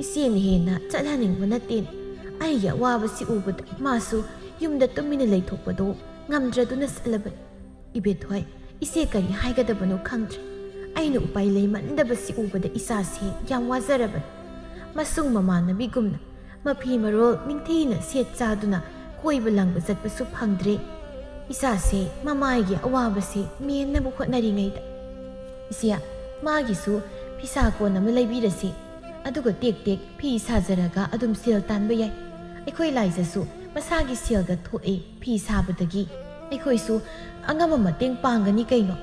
ꯏꯆꯦꯅ ꯍꯦꯟꯅ ꯆꯠꯍꯟꯅꯤꯡꯕ ꯅꯠꯇꯦꯅꯦ꯫ ꯑꯩꯒꯤ ꯑꯋꯥꯕꯁꯤ ꯎꯕꯗ ꯃꯥꯁꯨ ꯌꯨꯝꯗ ꯇꯨꯃꯤꯟꯅ ꯂꯩꯊꯣꯛꯄꯗꯣ ꯉꯝꯗ꯭ꯔꯗꯨꯅ ꯆꯠꯂꯕꯅꯤ꯫ ꯏꯕꯦꯊꯣꯏ, ꯏꯆꯦ ꯀꯔꯤ ꯍꯥꯏꯒꯗꯕꯅꯣ ꯈꯪꯗ꯭ꯔꯦ꯫ ꯑꯩꯅ ꯎꯄꯥꯏ ꯂꯩꯃꯟꯗꯕꯁꯤ ꯎꯕꯗ ꯏꯆꯥꯁꯦ ꯌꯥꯝ ꯋꯥꯖꯔꯕꯅꯤ꯫ ꯃꯁꯨꯡ ꯃꯃꯥꯟꯅꯕꯤꯒꯨꯝꯅ ꯃꯐꯤ ꯃꯔꯣꯜ ꯅꯤꯡꯊꯤꯅ ꯁꯦꯠ ꯆꯥꯗꯨꯅ ꯀꯣꯏꯕ ꯂꯥꯡꯕ ꯆꯠꯄꯁꯨ ꯐꯪꯗ꯭ꯔꯦ꯫ ꯏꯆꯥꯁꯦ ꯃꯃꯥꯒꯤ ꯑꯋꯥꯕꯁꯦ ꯃꯦꯟꯅꯕ ꯍꯣꯠꯅꯔꯤꯉꯩꯗ, ꯏꯆꯦ, ꯃꯥꯒꯤꯁꯨ ꯐꯤꯁꯥ ꯀꯣꯟ ꯑꯃ ꯂꯩꯕꯤꯔꯁꯤ꯫ ꯑꯗꯨꯒ ꯇꯦꯛ ꯇꯦꯛ ꯐꯤ ꯁꯥꯖꯔꯒ ꯑꯗꯨꯝ ꯁꯦꯜ ꯇꯥꯟꯕ ꯌꯥꯏ꯫ ꯑꯩꯈꯣꯏ ꯂꯥꯏꯖꯁꯨ ꯃꯁꯥꯒꯤ ꯁꯦꯜꯗ ꯊꯣꯛꯑꯦ ꯐꯤ ꯁꯥꯕꯗꯒꯤ꯫ ꯑꯩꯈꯣꯏꯁꯨ ꯑꯉꯝꯕ ꯃꯇꯦꯡ ꯄꯥꯡꯒꯅꯤ ꯀꯩꯅꯣ꯫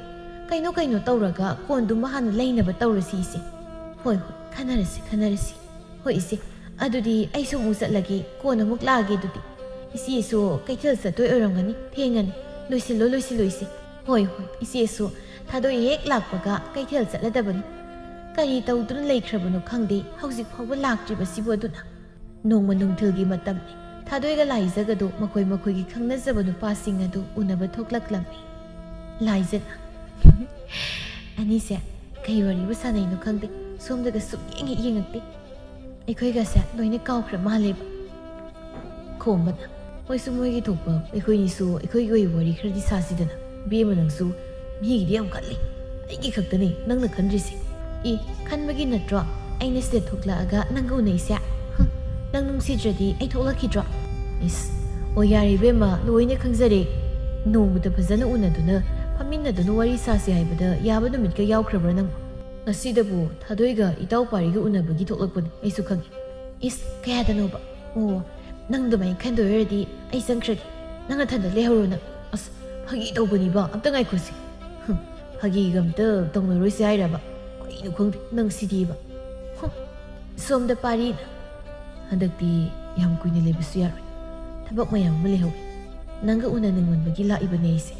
ꯀꯩꯅꯣ ꯀꯩꯅꯣ ꯇꯧꯔꯒ ꯀꯣꯟꯗꯨꯃ ꯍꯥꯟꯅ ꯂꯩꯅꯕ ꯇꯧꯔꯁꯤ ꯏꯆꯦ꯫ ꯍꯣꯏ, ꯍꯣꯏ, ꯈꯟꯅꯔꯁꯤ, ꯈꯟꯅꯔꯁꯤ꯫ ꯍꯣꯏ ꯏꯆꯦ, ꯑꯗꯨꯗꯤ ꯑꯩꯁꯨ ꯑꯃꯨꯛ ꯆꯠꯂꯒꯦ, ꯀꯣꯟꯅ ꯑꯃꯨꯛ ꯂꯥꯛꯑꯒꯦ ꯑꯗꯨꯗꯤ꯫ ꯏꯆꯦꯁꯨ ꯀꯩꯊꯦꯜ ꯆꯠꯇꯣꯏ ꯑꯣꯏꯔꯝꯒꯅꯤ, ꯊꯦꯡꯉꯅꯤ꯫ ꯂꯣꯏꯁꯤꯜꯂꯣ, ꯂꯣꯏꯁꯤꯜꯂꯣ ꯏꯆꯦ꯫ ꯍꯣꯏ, ꯍꯣꯏ, ꯏꯆꯦꯁꯨ ꯊꯥꯗꯣꯏ ꯍꯦꯛ ꯂꯥꯛꯄꯒ ꯀꯩꯊꯦꯜ ꯆꯠꯂꯗꯕꯅꯤ꯫ ꯀꯔꯤ ꯇꯧꯗꯨꯅ ꯂꯩꯈ꯭ꯔꯕꯅꯣ ꯈꯪꯗꯦ, ꯍꯧꯖꯤꯛ ꯐꯥꯎꯕ ꯂꯥꯛꯇ꯭ꯔꯤꯕꯁꯤꯕꯨ ꯑꯗꯨꯅ꯫ ꯅꯣꯡꯃ ꯅꯨꯡꯊꯤꯜꯒꯤ ꯃꯇꯝꯅꯤ꯫ ꯊꯥꯗꯣꯏꯒ ꯂꯥꯏꯖꯒꯗꯨ ꯃꯈꯣꯏ ꯃꯈꯣꯏꯒꯤ ꯈꯪꯅꯖꯕ ꯅꯨꯄꯥꯁꯤꯡ ꯑꯗꯨ ꯎꯅꯕ ꯊꯣꯛꯂꯛꯂꯝꯃꯤ꯫ ꯂꯥꯏꯖꯅ, "ꯑꯅꯤꯁꯦ ꯀꯩ ꯋꯥꯔꯤꯕꯨ ꯁꯥꯟꯅꯩꯅꯣ ꯈꯪꯗꯦ, ꯁꯣꯝꯗꯒ ꯁꯨꯛꯌꯦꯡ ꯍꯦꯛ ꯌꯦꯡꯉꯛꯇꯦ꯫ ꯑꯩꯈꯣꯏꯒꯁꯦ ꯂꯣꯏꯅ ꯀꯥꯎꯈ꯭ꯔ ꯃꯥꯜꯂꯦꯕ꯫" ꯈꯣꯝꯕꯅ, "ꯃꯣꯏꯁꯨ ꯃꯣꯏꯒꯤ ꯊꯣꯛꯄ, ꯑꯩꯈꯣꯏꯅꯤꯁꯨ ꯑꯩꯈꯣꯏꯒꯤ ꯑꯣꯏꯕ ꯋꯥꯔꯤ ꯈꯔꯗꯤ ꯁꯥꯁꯤꯗꯅ꯫ ꯏꯕꯦꯝꯃ ꯅꯪꯁꯨ ꯃꯤꯒꯤꯗꯤ ꯌꯥꯝ ꯈꯜꯂꯤ, ꯑꯩꯒꯤ ꯈꯛꯇꯅꯤ ꯅꯪꯅ ꯈꯟꯗ꯭ꯔꯤꯁꯦ꯫ ꯑꯦ, ꯈꯟꯕꯒꯤ ꯅꯠꯇ꯭ꯔꯣ ꯑꯩꯅ ꯁꯤꯗ ꯊꯣꯛꯂꯛꯑꯒ ꯅꯪꯒ ꯎꯅꯩꯁꯦ? ꯍꯨꯝ, ꯅꯪ ꯅꯨꯡꯁꯤꯗ꯭ꯔꯗꯤ ꯑꯩ ꯊꯣꯛꯂꯛꯈꯤꯗ꯭ꯔꯣ?" ꯏꯁ, "ꯑꯣ ꯌꯥꯔꯦ ꯏꯕꯦꯝꯃ, ꯂꯣꯏꯅ ꯈꯪꯖꯔꯦ꯫ ꯅꯣꯡꯃꯇ ꯐꯖꯅ ꯎꯅꯗꯨꯅ ꯐꯝꯃꯤꯟꯅꯗꯨꯅ ꯋꯥꯔꯤ ꯁꯥꯁꯤ ꯍꯥꯏꯕꯗ ꯌꯥꯕ ꯅꯨꯃꯤꯠꯀ ꯌꯥꯎꯈ꯭ꯔꯕ꯭ꯔꯥ ꯅꯪ?" "ꯉꯁꯤꯗꯕꯨ ꯊꯥꯗꯣꯏꯒ ꯏꯇꯥꯎ ꯄꯥꯔꯤꯒ ꯎꯅꯕꯒꯤ ꯊꯣꯛꯂꯛꯄꯅꯤ, ꯑꯩꯁꯨ ꯈꯪꯉꯤ꯫" "ꯏꯁ, ꯀꯌꯥꯗꯅꯣꯕ? ꯑꯣ, ꯅꯪ ꯑꯗꯨꯃꯥꯏꯅ ꯈꯟꯗꯣꯏ ꯑꯣꯏꯔꯗꯤ ꯑꯩ ꯆꯪꯈ꯭ꯔꯒꯦ꯫ ꯅꯪ ꯅꯊꯟꯗ ꯂꯩꯍꯧꯔꯣ ꯅꯪ꯫" "ꯑꯁ, ꯐꯥꯒꯤ ꯇꯧꯕꯅꯤꯕ, ꯑꯝꯇ ꯉꯥꯏꯈꯣꯁꯤ꯫" "ꯍꯨꯝ, ꯐꯥꯒꯤꯒ ꯑꯝꯇ ꯇꯧꯅꯔꯣꯏꯁꯤ ꯍꯥꯏꯔꯕ? ꯀꯩꯅꯣ ꯈꯪꯗꯦ ꯅꯪ ꯁꯤꯗꯤꯕ꯫" ꯍꯨꯝ, ꯁꯣꯝꯗ ꯄꯥꯔꯤꯅ, "ꯍꯟꯗꯛꯇꯤ ꯌꯥꯝ ꯀꯨꯏꯅ ꯂꯩꯕꯁꯨ ꯌꯥꯔꯣꯏ꯫ ꯊꯕꯛ ꯃꯌꯥꯝ ꯑꯃ ꯂꯩꯍꯧꯏ꯫ ꯅꯪꯒ ꯎꯅꯅꯤꯡꯃꯟꯕꯒꯤ ꯂꯥꯛꯏꯕꯅꯦ ꯑꯩꯁꯦ꯫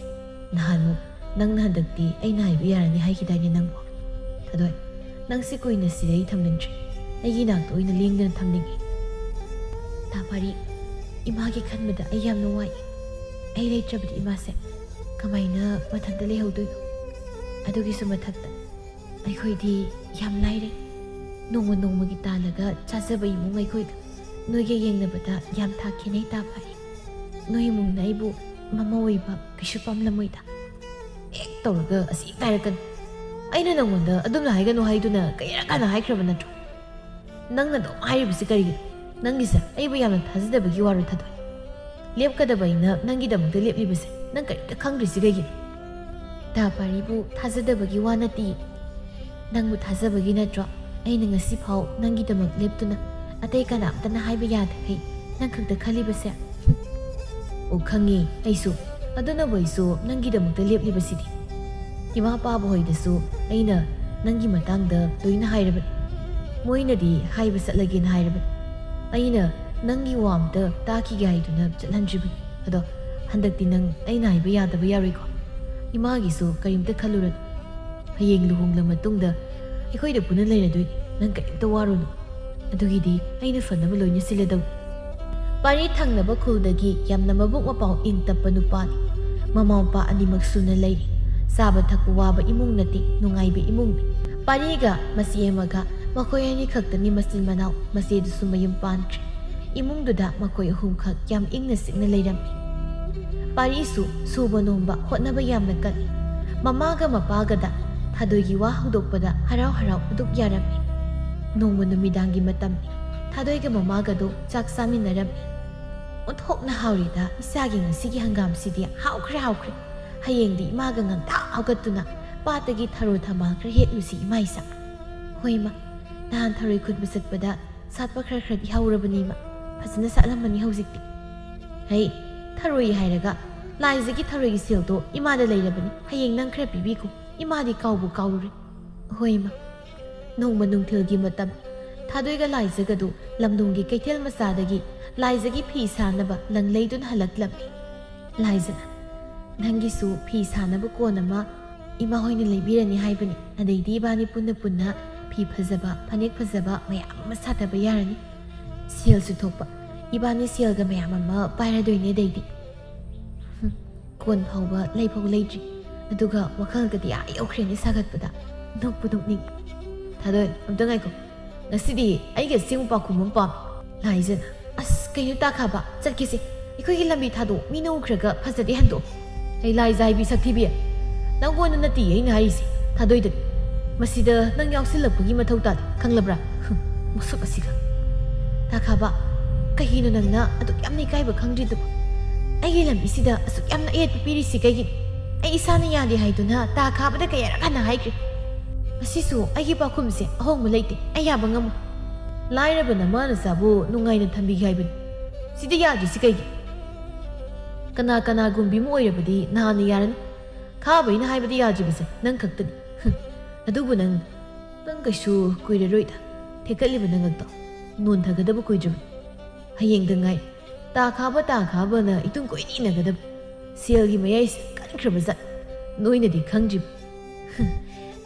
ꯅꯍꯥꯟꯃꯨꯛ ꯅꯪꯅ ꯍꯟꯗꯛꯇꯤ ꯑꯩꯅ ꯍꯥꯏꯕ ꯌꯥꯔꯅꯤ ꯍꯥꯏꯈꯤꯗꯥꯏꯅꯦ ꯅꯪꯕꯨ? ꯊꯥꯗꯣꯏ, ꯅꯪꯁꯤ ꯀꯨꯏꯅ ꯁꯤꯗ ꯑꯩ ꯊꯝꯅꯤꯡꯗ꯭ꯔꯦ꯫ ꯑꯩꯒꯤ ꯏꯅꯥꯛꯇ ꯑꯣꯏꯅ ꯂꯦꯡꯗꯅ ꯊꯝꯅꯤꯡꯉꯤ꯫ ꯇꯥ ꯄꯥꯔꯤ, ꯏꯃꯥꯒꯤ ꯈꯟꯕꯗ ꯑꯩ ꯌꯥꯝꯅ ꯋꯥꯏ꯫ ꯑꯩ ꯂꯩꯇ꯭ꯔꯕꯗꯤ ꯏꯃꯥꯁꯦ ꯀꯃꯥꯏꯅ ꯃꯊꯟꯇ ꯂꯩꯍꯧꯗꯣꯏꯅꯣ? ꯑꯗꯨꯒꯤꯁꯨ ꯃꯊꯛꯇ ꯑꯩꯈꯣꯏꯗꯤ ꯌꯥꯝ ꯂꯥꯏꯔꯦ꯫ ꯅꯣꯡꯃ ꯅꯣꯡꯃꯒꯤ ꯇꯥꯜꯂꯒ ꯆꯥꯖꯕ ꯏꯃꯨꯡ ꯑꯩꯈꯣꯏꯒ ꯅꯣꯏꯒ ꯌꯦꯡꯅꯕꯗ ꯌꯥꯝ ꯊꯥꯛ ꯈꯦꯠꯅꯩ ꯇꯥ ꯄꯥꯔꯤ꯫ ꯅꯣꯏ ꯏꯃꯨꯡꯅ ꯑꯩꯕꯨ ꯃꯃꯧ ꯑꯣꯏꯕ ꯀꯩꯁꯨ ꯄꯥꯝꯂꯝꯃꯣꯏꯗ꯫ ꯍꯦꯛ ꯇꯧꯔꯒ ꯑꯁꯤ ꯍꯦꯛꯇ ꯍꯥꯏꯔꯛꯀꯅꯤ꯫ ꯑꯩꯅ ꯅꯪꯉꯣꯟꯗ ꯑꯗꯨꯝꯅ ꯍꯥꯏꯒꯅꯨ ꯍꯥꯏꯗꯨꯅ ꯀꯌꯥꯔꯛ ꯍꯥꯟꯅ ꯍꯥꯏꯈ꯭ꯔꯕ ꯅꯠꯇ꯭ꯔꯣ? ꯅꯪꯅ ꯑꯗꯨꯝ ꯍꯥꯏꯔꯤꯕꯁꯤ ꯀꯔꯤꯒꯤꯅꯣ? ꯅꯪꯒꯤꯁꯦ ꯑꯩꯕꯨ ꯌꯥꯝꯅ ꯊꯥꯖꯗꯕꯒꯤ ꯋꯥꯔꯣ ꯊꯥꯗꯣꯏ? ꯂꯦꯞꯀꯗꯕ ꯑꯩꯅ ꯅꯪꯒꯤꯗꯃꯛꯇ ꯂꯦꯞꯂꯤꯕꯁꯦ ꯅꯪ ꯀꯔꯤꯝꯇ ꯈꯪꯗ꯭ꯔꯤꯁꯤ ꯀꯩꯒꯤꯅꯣ? ꯇꯥ ꯄꯥꯔꯤꯕꯨ ꯊꯥꯖꯗꯕꯒꯤ ꯋꯥ ꯅꯠꯇꯦ꯫ ꯅꯪꯕꯨ ꯊꯥꯖꯕꯒꯤ ꯅꯠꯇ꯭ꯔꯣ ꯑꯩꯅ ꯉꯁꯤ ꯐꯥꯎ ꯅꯪꯒꯤꯗꯃꯛ ꯂꯦꯞꯇꯨꯅ ꯑꯇꯩ ꯀꯅꯥꯝꯇꯅ ꯍꯥꯏꯕ ꯌꯥꯗꯈꯩ ꯅꯪ ꯈꯛꯇ ꯈꯜꯂꯤꯕꯁꯦ? ꯑꯣ, ꯈꯪꯉꯦ ꯑꯩꯁꯨ꯫ ꯑꯗꯨꯅꯕꯨ ꯑꯩꯁꯨ ꯅꯪꯒꯤꯗꯃꯛꯇ ꯂꯦꯞꯂꯤꯕꯁꯤꯗꯤ꯫ ꯏꯃꯥ ꯄꯥꯕ ꯍꯣꯏꯗꯁꯨ ꯑꯩꯅ ꯅꯪꯒꯤ ꯃꯇꯥꯡꯗ ꯂꯣꯏꯅ ꯍꯥꯏꯔꯕꯅꯤ꯫ ꯃꯣꯏꯅꯗꯤ ꯍꯥꯏꯕ ꯆꯠꯂꯒꯦꯅ ꯍꯥꯏꯔꯕꯅꯤ꯫ ꯑꯩꯅ ꯅꯪꯒꯤ ꯋꯥ ꯑꯝꯇ ꯇꯥꯈꯤꯒꯦ ꯍꯥꯏꯗꯨꯅ ꯆꯠꯍꯟꯗ꯭ꯔꯤꯕꯅꯤ꯫ ꯑꯗꯣ ꯍꯟꯗꯛꯇꯤ ꯅꯪ ꯑꯩꯅ ꯍꯥꯏꯕ ꯌꯥꯗꯕ ꯌꯥꯔꯣꯏꯀꯣ? ꯏꯃꯥꯒꯤꯁꯨ ꯀꯔꯤꯝꯇ ꯈꯜꯂꯨꯔꯅꯨ꯫ ꯍꯌꯦꯡ ꯂꯨꯍꯣꯡꯂ ꯃꯇꯨꯡꯗ ꯑꯩꯈꯣꯏꯗ ꯄꯨꯟꯅ ꯂꯩꯔꯗꯣꯏꯅꯤ꯫ ꯅꯪ ꯀꯔꯤꯝꯇ ꯋꯥꯔꯨꯅꯨ꯫ ꯑꯗꯨꯒꯤꯗꯤ ꯑꯩꯅ ꯐꯅꯕ ꯂꯣꯏꯅ ꯁꯤꯜꯂꯗꯧꯅꯤ꯫ ꯄꯥꯔꯤ ꯊꯪꯅꯕ ꯈꯨꯜꯗꯒꯤ ꯌꯥꯝꯅ ꯃꯕꯨꯛ ꯃꯄꯥꯎ ꯏꯪ ꯇꯞꯄ ꯅꯨꯄꯥꯅꯤ꯫ ꯃꯃꯥ ꯃꯄꯥ ꯑꯅꯤꯃꯛ ꯁꯨꯅ ꯂꯩꯔꯤ꯫ ꯆꯥꯕ ꯊꯛꯄ ꯋꯥꯕ ꯏꯃꯨꯡ ꯅꯠꯇꯦ, ꯅꯨꯡꯉꯥꯏꯕ ꯏꯃꯨꯡꯅꯤ꯫ ꯄꯥꯔꯤꯒ ꯃꯆꯦ ꯑꯃꯒ ꯃꯈꯣꯏ ꯑꯅꯤ ꯈꯛꯇꯅꯤ ꯃꯆꯤꯟ ꯃꯅꯥꯎ꯫ ꯃꯆꯦꯗꯨꯁꯨ ꯃꯌꯨꯝ ꯄꯥꯟꯈ꯭ꯔꯦ꯫ ꯏꯃꯨꯡꯗꯨꯗ ꯃꯈꯣꯏ ꯑꯍꯨꯝꯈꯛ ꯌꯥꯝ ꯏꯪꯅ ꯆꯤꯛꯅ ꯂꯩꯔꯝꯃꯤ꯫ ꯄꯥꯔꯤꯁꯨ ꯁꯨꯕ ꯅꯣꯝꯕ ꯍꯣꯠꯅꯕ ꯌꯥꯝꯅ ꯀꯜꯂꯤ꯫ ꯃꯃꯥꯒ ꯃꯄꯥꯒꯗ ꯊꯥꯗꯣꯏꯒꯤ ꯋꯥ ꯍꯧꯗꯣꯛꯄꯗ ꯍꯔꯥꯎ ꯍꯔꯥꯎ ꯑꯗꯨꯛ ꯌꯥꯔꯝꯃꯤ꯫ ꯅꯣꯡꯃ ꯅꯨꯃꯤꯗꯥꯡꯒꯤ ꯃꯇꯝꯅꯤ꯫ ꯊꯥꯗꯣꯏꯒ ꯃꯃꯥꯒꯗꯣ ꯆꯥꯛ ꯆꯥꯃꯤꯟꯅꯔꯝꯃꯤ꯫ "ꯑꯣꯟꯊꯣꯛꯅ ꯍꯥꯎꯔꯦꯗ, ꯏꯆꯥꯒꯤ ꯉꯁꯤꯒꯤ ꯍꯪꯒꯥꯝꯁꯤꯗꯤ ꯍꯥꯎꯈ꯭ꯔꯦ ꯍꯥꯎꯈ꯭ꯔꯦ꯫ ꯍꯌꯦꯡꯗꯤ ꯏꯃꯥꯒ ꯉꯟꯇꯥ ꯍꯧꯒꯠꯇꯨꯅ ꯄꯥꯠꯇꯒꯤ ꯊꯔꯣ ꯊꯝꯕꯥꯜ ꯈꯔ ꯍꯦꯛꯂꯨꯁꯤ ꯏꯃꯥ ꯏꯆꯥ꯫" "ꯍꯣꯏ ꯏꯃꯥ, ꯅꯍꯥꯟ ꯊꯔꯣꯏ ꯈꯨꯟꯕ ꯆꯠꯄꯗ ꯁꯥꯠꯄ ꯈꯔ ꯈꯔꯗꯤ ꯍꯧꯔꯕꯅꯤ ꯏꯃꯥ꯫ ꯐꯖꯅ ꯁꯥꯠꯂꯝꯃꯅꯤ ꯍꯧꯖꯤꯛꯇꯤ꯫" "ꯍꯩ, ꯊꯔꯣꯏ ꯍꯥꯏꯔꯒ ꯂꯥꯏꯖꯒꯤ ꯊꯔꯣꯏꯒꯤ ꯁꯦꯜꯗꯣ ꯏꯃꯥꯗ ꯂꯩꯔꯕꯅꯤ꯫ ꯍꯌꯦꯡ ꯅꯪ ꯈꯔ ꯄꯤꯕꯤꯈꯣ꯫ ꯏꯃꯥꯗꯤ ꯀꯥꯎꯕꯨ ꯀꯥꯎꯔꯨꯔꯦ꯫" "ꯍꯣꯏ ꯏꯃꯥ꯫" ꯅꯣꯡꯃ ꯅꯨꯡꯊꯤꯜꯒꯤ ꯃꯇꯝ꯫ ꯊꯥꯗꯣꯏꯒ ꯂꯥꯏꯖꯒꯗꯨ ꯂꯝꯗꯣꯡꯒꯤ ꯀꯩꯊꯦꯜ ꯃꯆꯥꯗꯒꯤ ꯂꯥꯏꯖꯒꯤ ꯐꯤ ꯁꯥꯅꯕ ꯂꯪ ꯂꯩꯗꯨꯅ ꯍꯜꯂꯛꯂꯝꯃꯤ꯫ ꯂꯥꯏꯖꯅ, ꯅꯪꯒꯤꯁꯨ ꯐꯤ ꯁꯥꯅꯕ ꯀꯣꯟ ꯑꯃ ꯏꯃꯥ ꯍꯣꯏꯅ ꯂꯩꯕꯤꯔꯅꯤ ꯍꯥꯏꯕꯅꯤ꯫ ꯑꯗꯩꯗꯤ ꯏꯕꯥꯅꯤ ꯄꯨꯟꯅ ꯄꯨꯟꯅ ꯐꯤ ꯐꯖꯕ, ꯐꯅꯦꯛ ꯐꯖꯕ ꯃꯌꯥꯝ ꯑꯃ ꯁꯥꯊꯕ ꯌꯥꯔꯅꯤ꯫ ꯁꯦꯜꯁꯨ ꯊꯣꯛꯄ꯫ ꯏꯕꯥꯅꯤ ꯁꯦꯜꯒ ꯃꯌꯥꯝ ꯑꯃ ꯄꯥꯏꯔꯗꯣꯏꯅꯦ ꯑꯗꯩꯗꯤ꯫ ꯍꯨꯝ, ꯀꯣꯟ ꯐꯥꯎꯕ ꯂꯩꯐꯥꯎ ꯂꯩꯗ꯭ꯔꯤ꯫ ꯑꯗꯨꯒ ꯋꯥꯈꯜꯒꯗꯤ ꯑꯥ ꯌꯧꯈ꯭ꯔꯦꯅꯦ ꯁꯥꯒꯠꯄꯗ꯫ ꯅꯣꯛꯄꯨ ꯅꯣꯛꯅꯤꯡ꯫ ꯊꯥꯗꯣꯏ, ꯑꯝꯇ ꯉꯥꯏꯈꯣ꯫ ꯉꯁꯤꯗꯤ ꯑꯩꯒꯤ ꯑꯁꯦꯡꯕ ꯄꯥꯎꯈꯨꯝ ꯑꯃ ꯄꯥꯝꯃꯤ꯫ ꯂꯥꯏꯖꯅ, "ꯑꯁ, ꯀꯩꯅꯣ ꯇꯥ ꯈꯥꯕ? ꯆꯠꯀꯦꯁꯦ꯫ ꯑꯩꯈꯣꯏꯒꯤ ꯂꯝꯕꯤ ꯊꯥꯗꯣ ꯃꯤꯅ ꯎꯈ꯭ꯔꯒ ꯐꯖꯗꯦ, ꯍꯟꯗꯣꯛ"꯫ "ꯑꯩ ꯂꯥꯏꯖ ꯍꯥꯏꯕꯤ ꯁꯛꯊꯤꯕꯤ? ꯅꯪꯉꯣꯟꯗ ꯅꯠꯇꯤꯌꯦ ꯑꯩꯅ ꯍꯥꯏꯔꯤꯁꯦ, ꯊꯥꯗꯣꯏꯗꯅꯤ꯫ ꯃꯁꯤꯗ ꯅꯪ ꯌꯥꯎꯁꯤꯜꯂꯛꯄꯒꯤ ꯃꯊꯧ ꯇꯥꯗꯦ, ꯈꯪꯂꯕ꯭ꯔꯥ? ꯍꯨꯝ, ꯃꯁꯛ ꯑꯁꯤꯒ꯫ ꯇꯥ ꯈꯥꯕ, ꯀꯩꯒꯤꯅꯣ ꯅꯪꯅ ꯑꯗꯨꯛ ꯌꯥꯝꯅ ꯏꯀꯥꯏꯕ ꯈꯪꯗ꯭ꯔꯤꯗꯨꯕꯣ? ꯑꯩꯒꯤ ꯂꯝꯕꯤꯁꯤꯗ ꯑꯁꯨꯛ ꯌꯥꯝꯅ ꯑꯌꯦꯠꯄ ꯄꯤꯔꯤꯁꯤ ꯀꯩꯒꯤꯅꯣ? ꯑꯩ ꯏꯁꯥꯅ ꯌꯥꯗꯦ ꯍꯥꯏꯗꯨꯅ ꯇꯥ ꯈꯥꯕꯗ ꯀꯌꯥꯔꯛ ꯍꯟꯅ ꯍꯥꯏꯈ꯭ꯔꯦ꯫ ꯉꯁꯤꯁꯨ ꯑꯩꯒꯤ ꯄꯥꯎꯈꯨꯝꯁꯦ ꯑꯍꯣꯡꯕ ꯂꯩꯇꯦ꯫ ꯑꯩ ꯌꯥꯕ ꯉꯝꯃꯣꯏ꯫ ꯂꯥꯏꯔꯕ ꯅꯃꯥ ꯅꯆꯥꯕꯨ ꯅꯨꯡꯉꯥꯏꯅ ꯊꯝꯕꯤꯒꯦ ꯍꯥꯏꯕꯅꯤ꯫ ꯁꯤꯗ ꯌꯥꯗ꯭ꯔꯤꯁꯤ ꯀꯩꯒꯤ? ꯀꯅꯥ ꯀꯅꯥꯒꯨꯝꯕꯤ ꯑꯃ ꯑꯣꯏꯔꯕꯗꯤ ꯅꯍꯥꯟꯅ ꯌꯥꯔꯅꯤ꯫ ꯈꯥꯕꯩꯅ ꯍꯥꯏꯕꯗ ꯌꯥꯗ꯭ꯔꯤꯕꯁꯦ ꯅꯪ ꯈꯛꯇꯅꯤ꯫ ꯍꯨꯝ, ꯑꯗꯨꯕꯨ ꯅꯪ, ꯅꯪ ꯀꯩꯁꯨ ꯀꯨꯏꯔꯔꯣꯏꯗ꯫ ꯊꯦꯛꯀꯠꯂꯤꯕ ꯅꯉꯛꯇꯣ ꯅꯣꯟꯊꯒꯗꯕ ꯀꯨꯏꯗ꯭ꯔꯕꯅꯤ꯫ ꯍꯌꯦꯡꯗ ꯉꯥꯏ꯫ ꯇꯥ ꯈꯥꯕ, ꯇꯥ ꯈꯥꯕꯅ ꯏꯇꯨꯡ ꯀꯣꯏꯅ ꯏꯟꯅꯒꯗꯕ꯫ ꯁꯦꯜꯒꯤ ꯃꯌꯥꯏꯁꯦ ꯀꯟꯈ꯭ꯔꯕ ꯖꯥꯠ꯫ ꯅꯣꯏꯅꯗꯤ ꯈꯪꯗ꯭ꯔꯤꯕ꯫ ꯍꯨꯝ,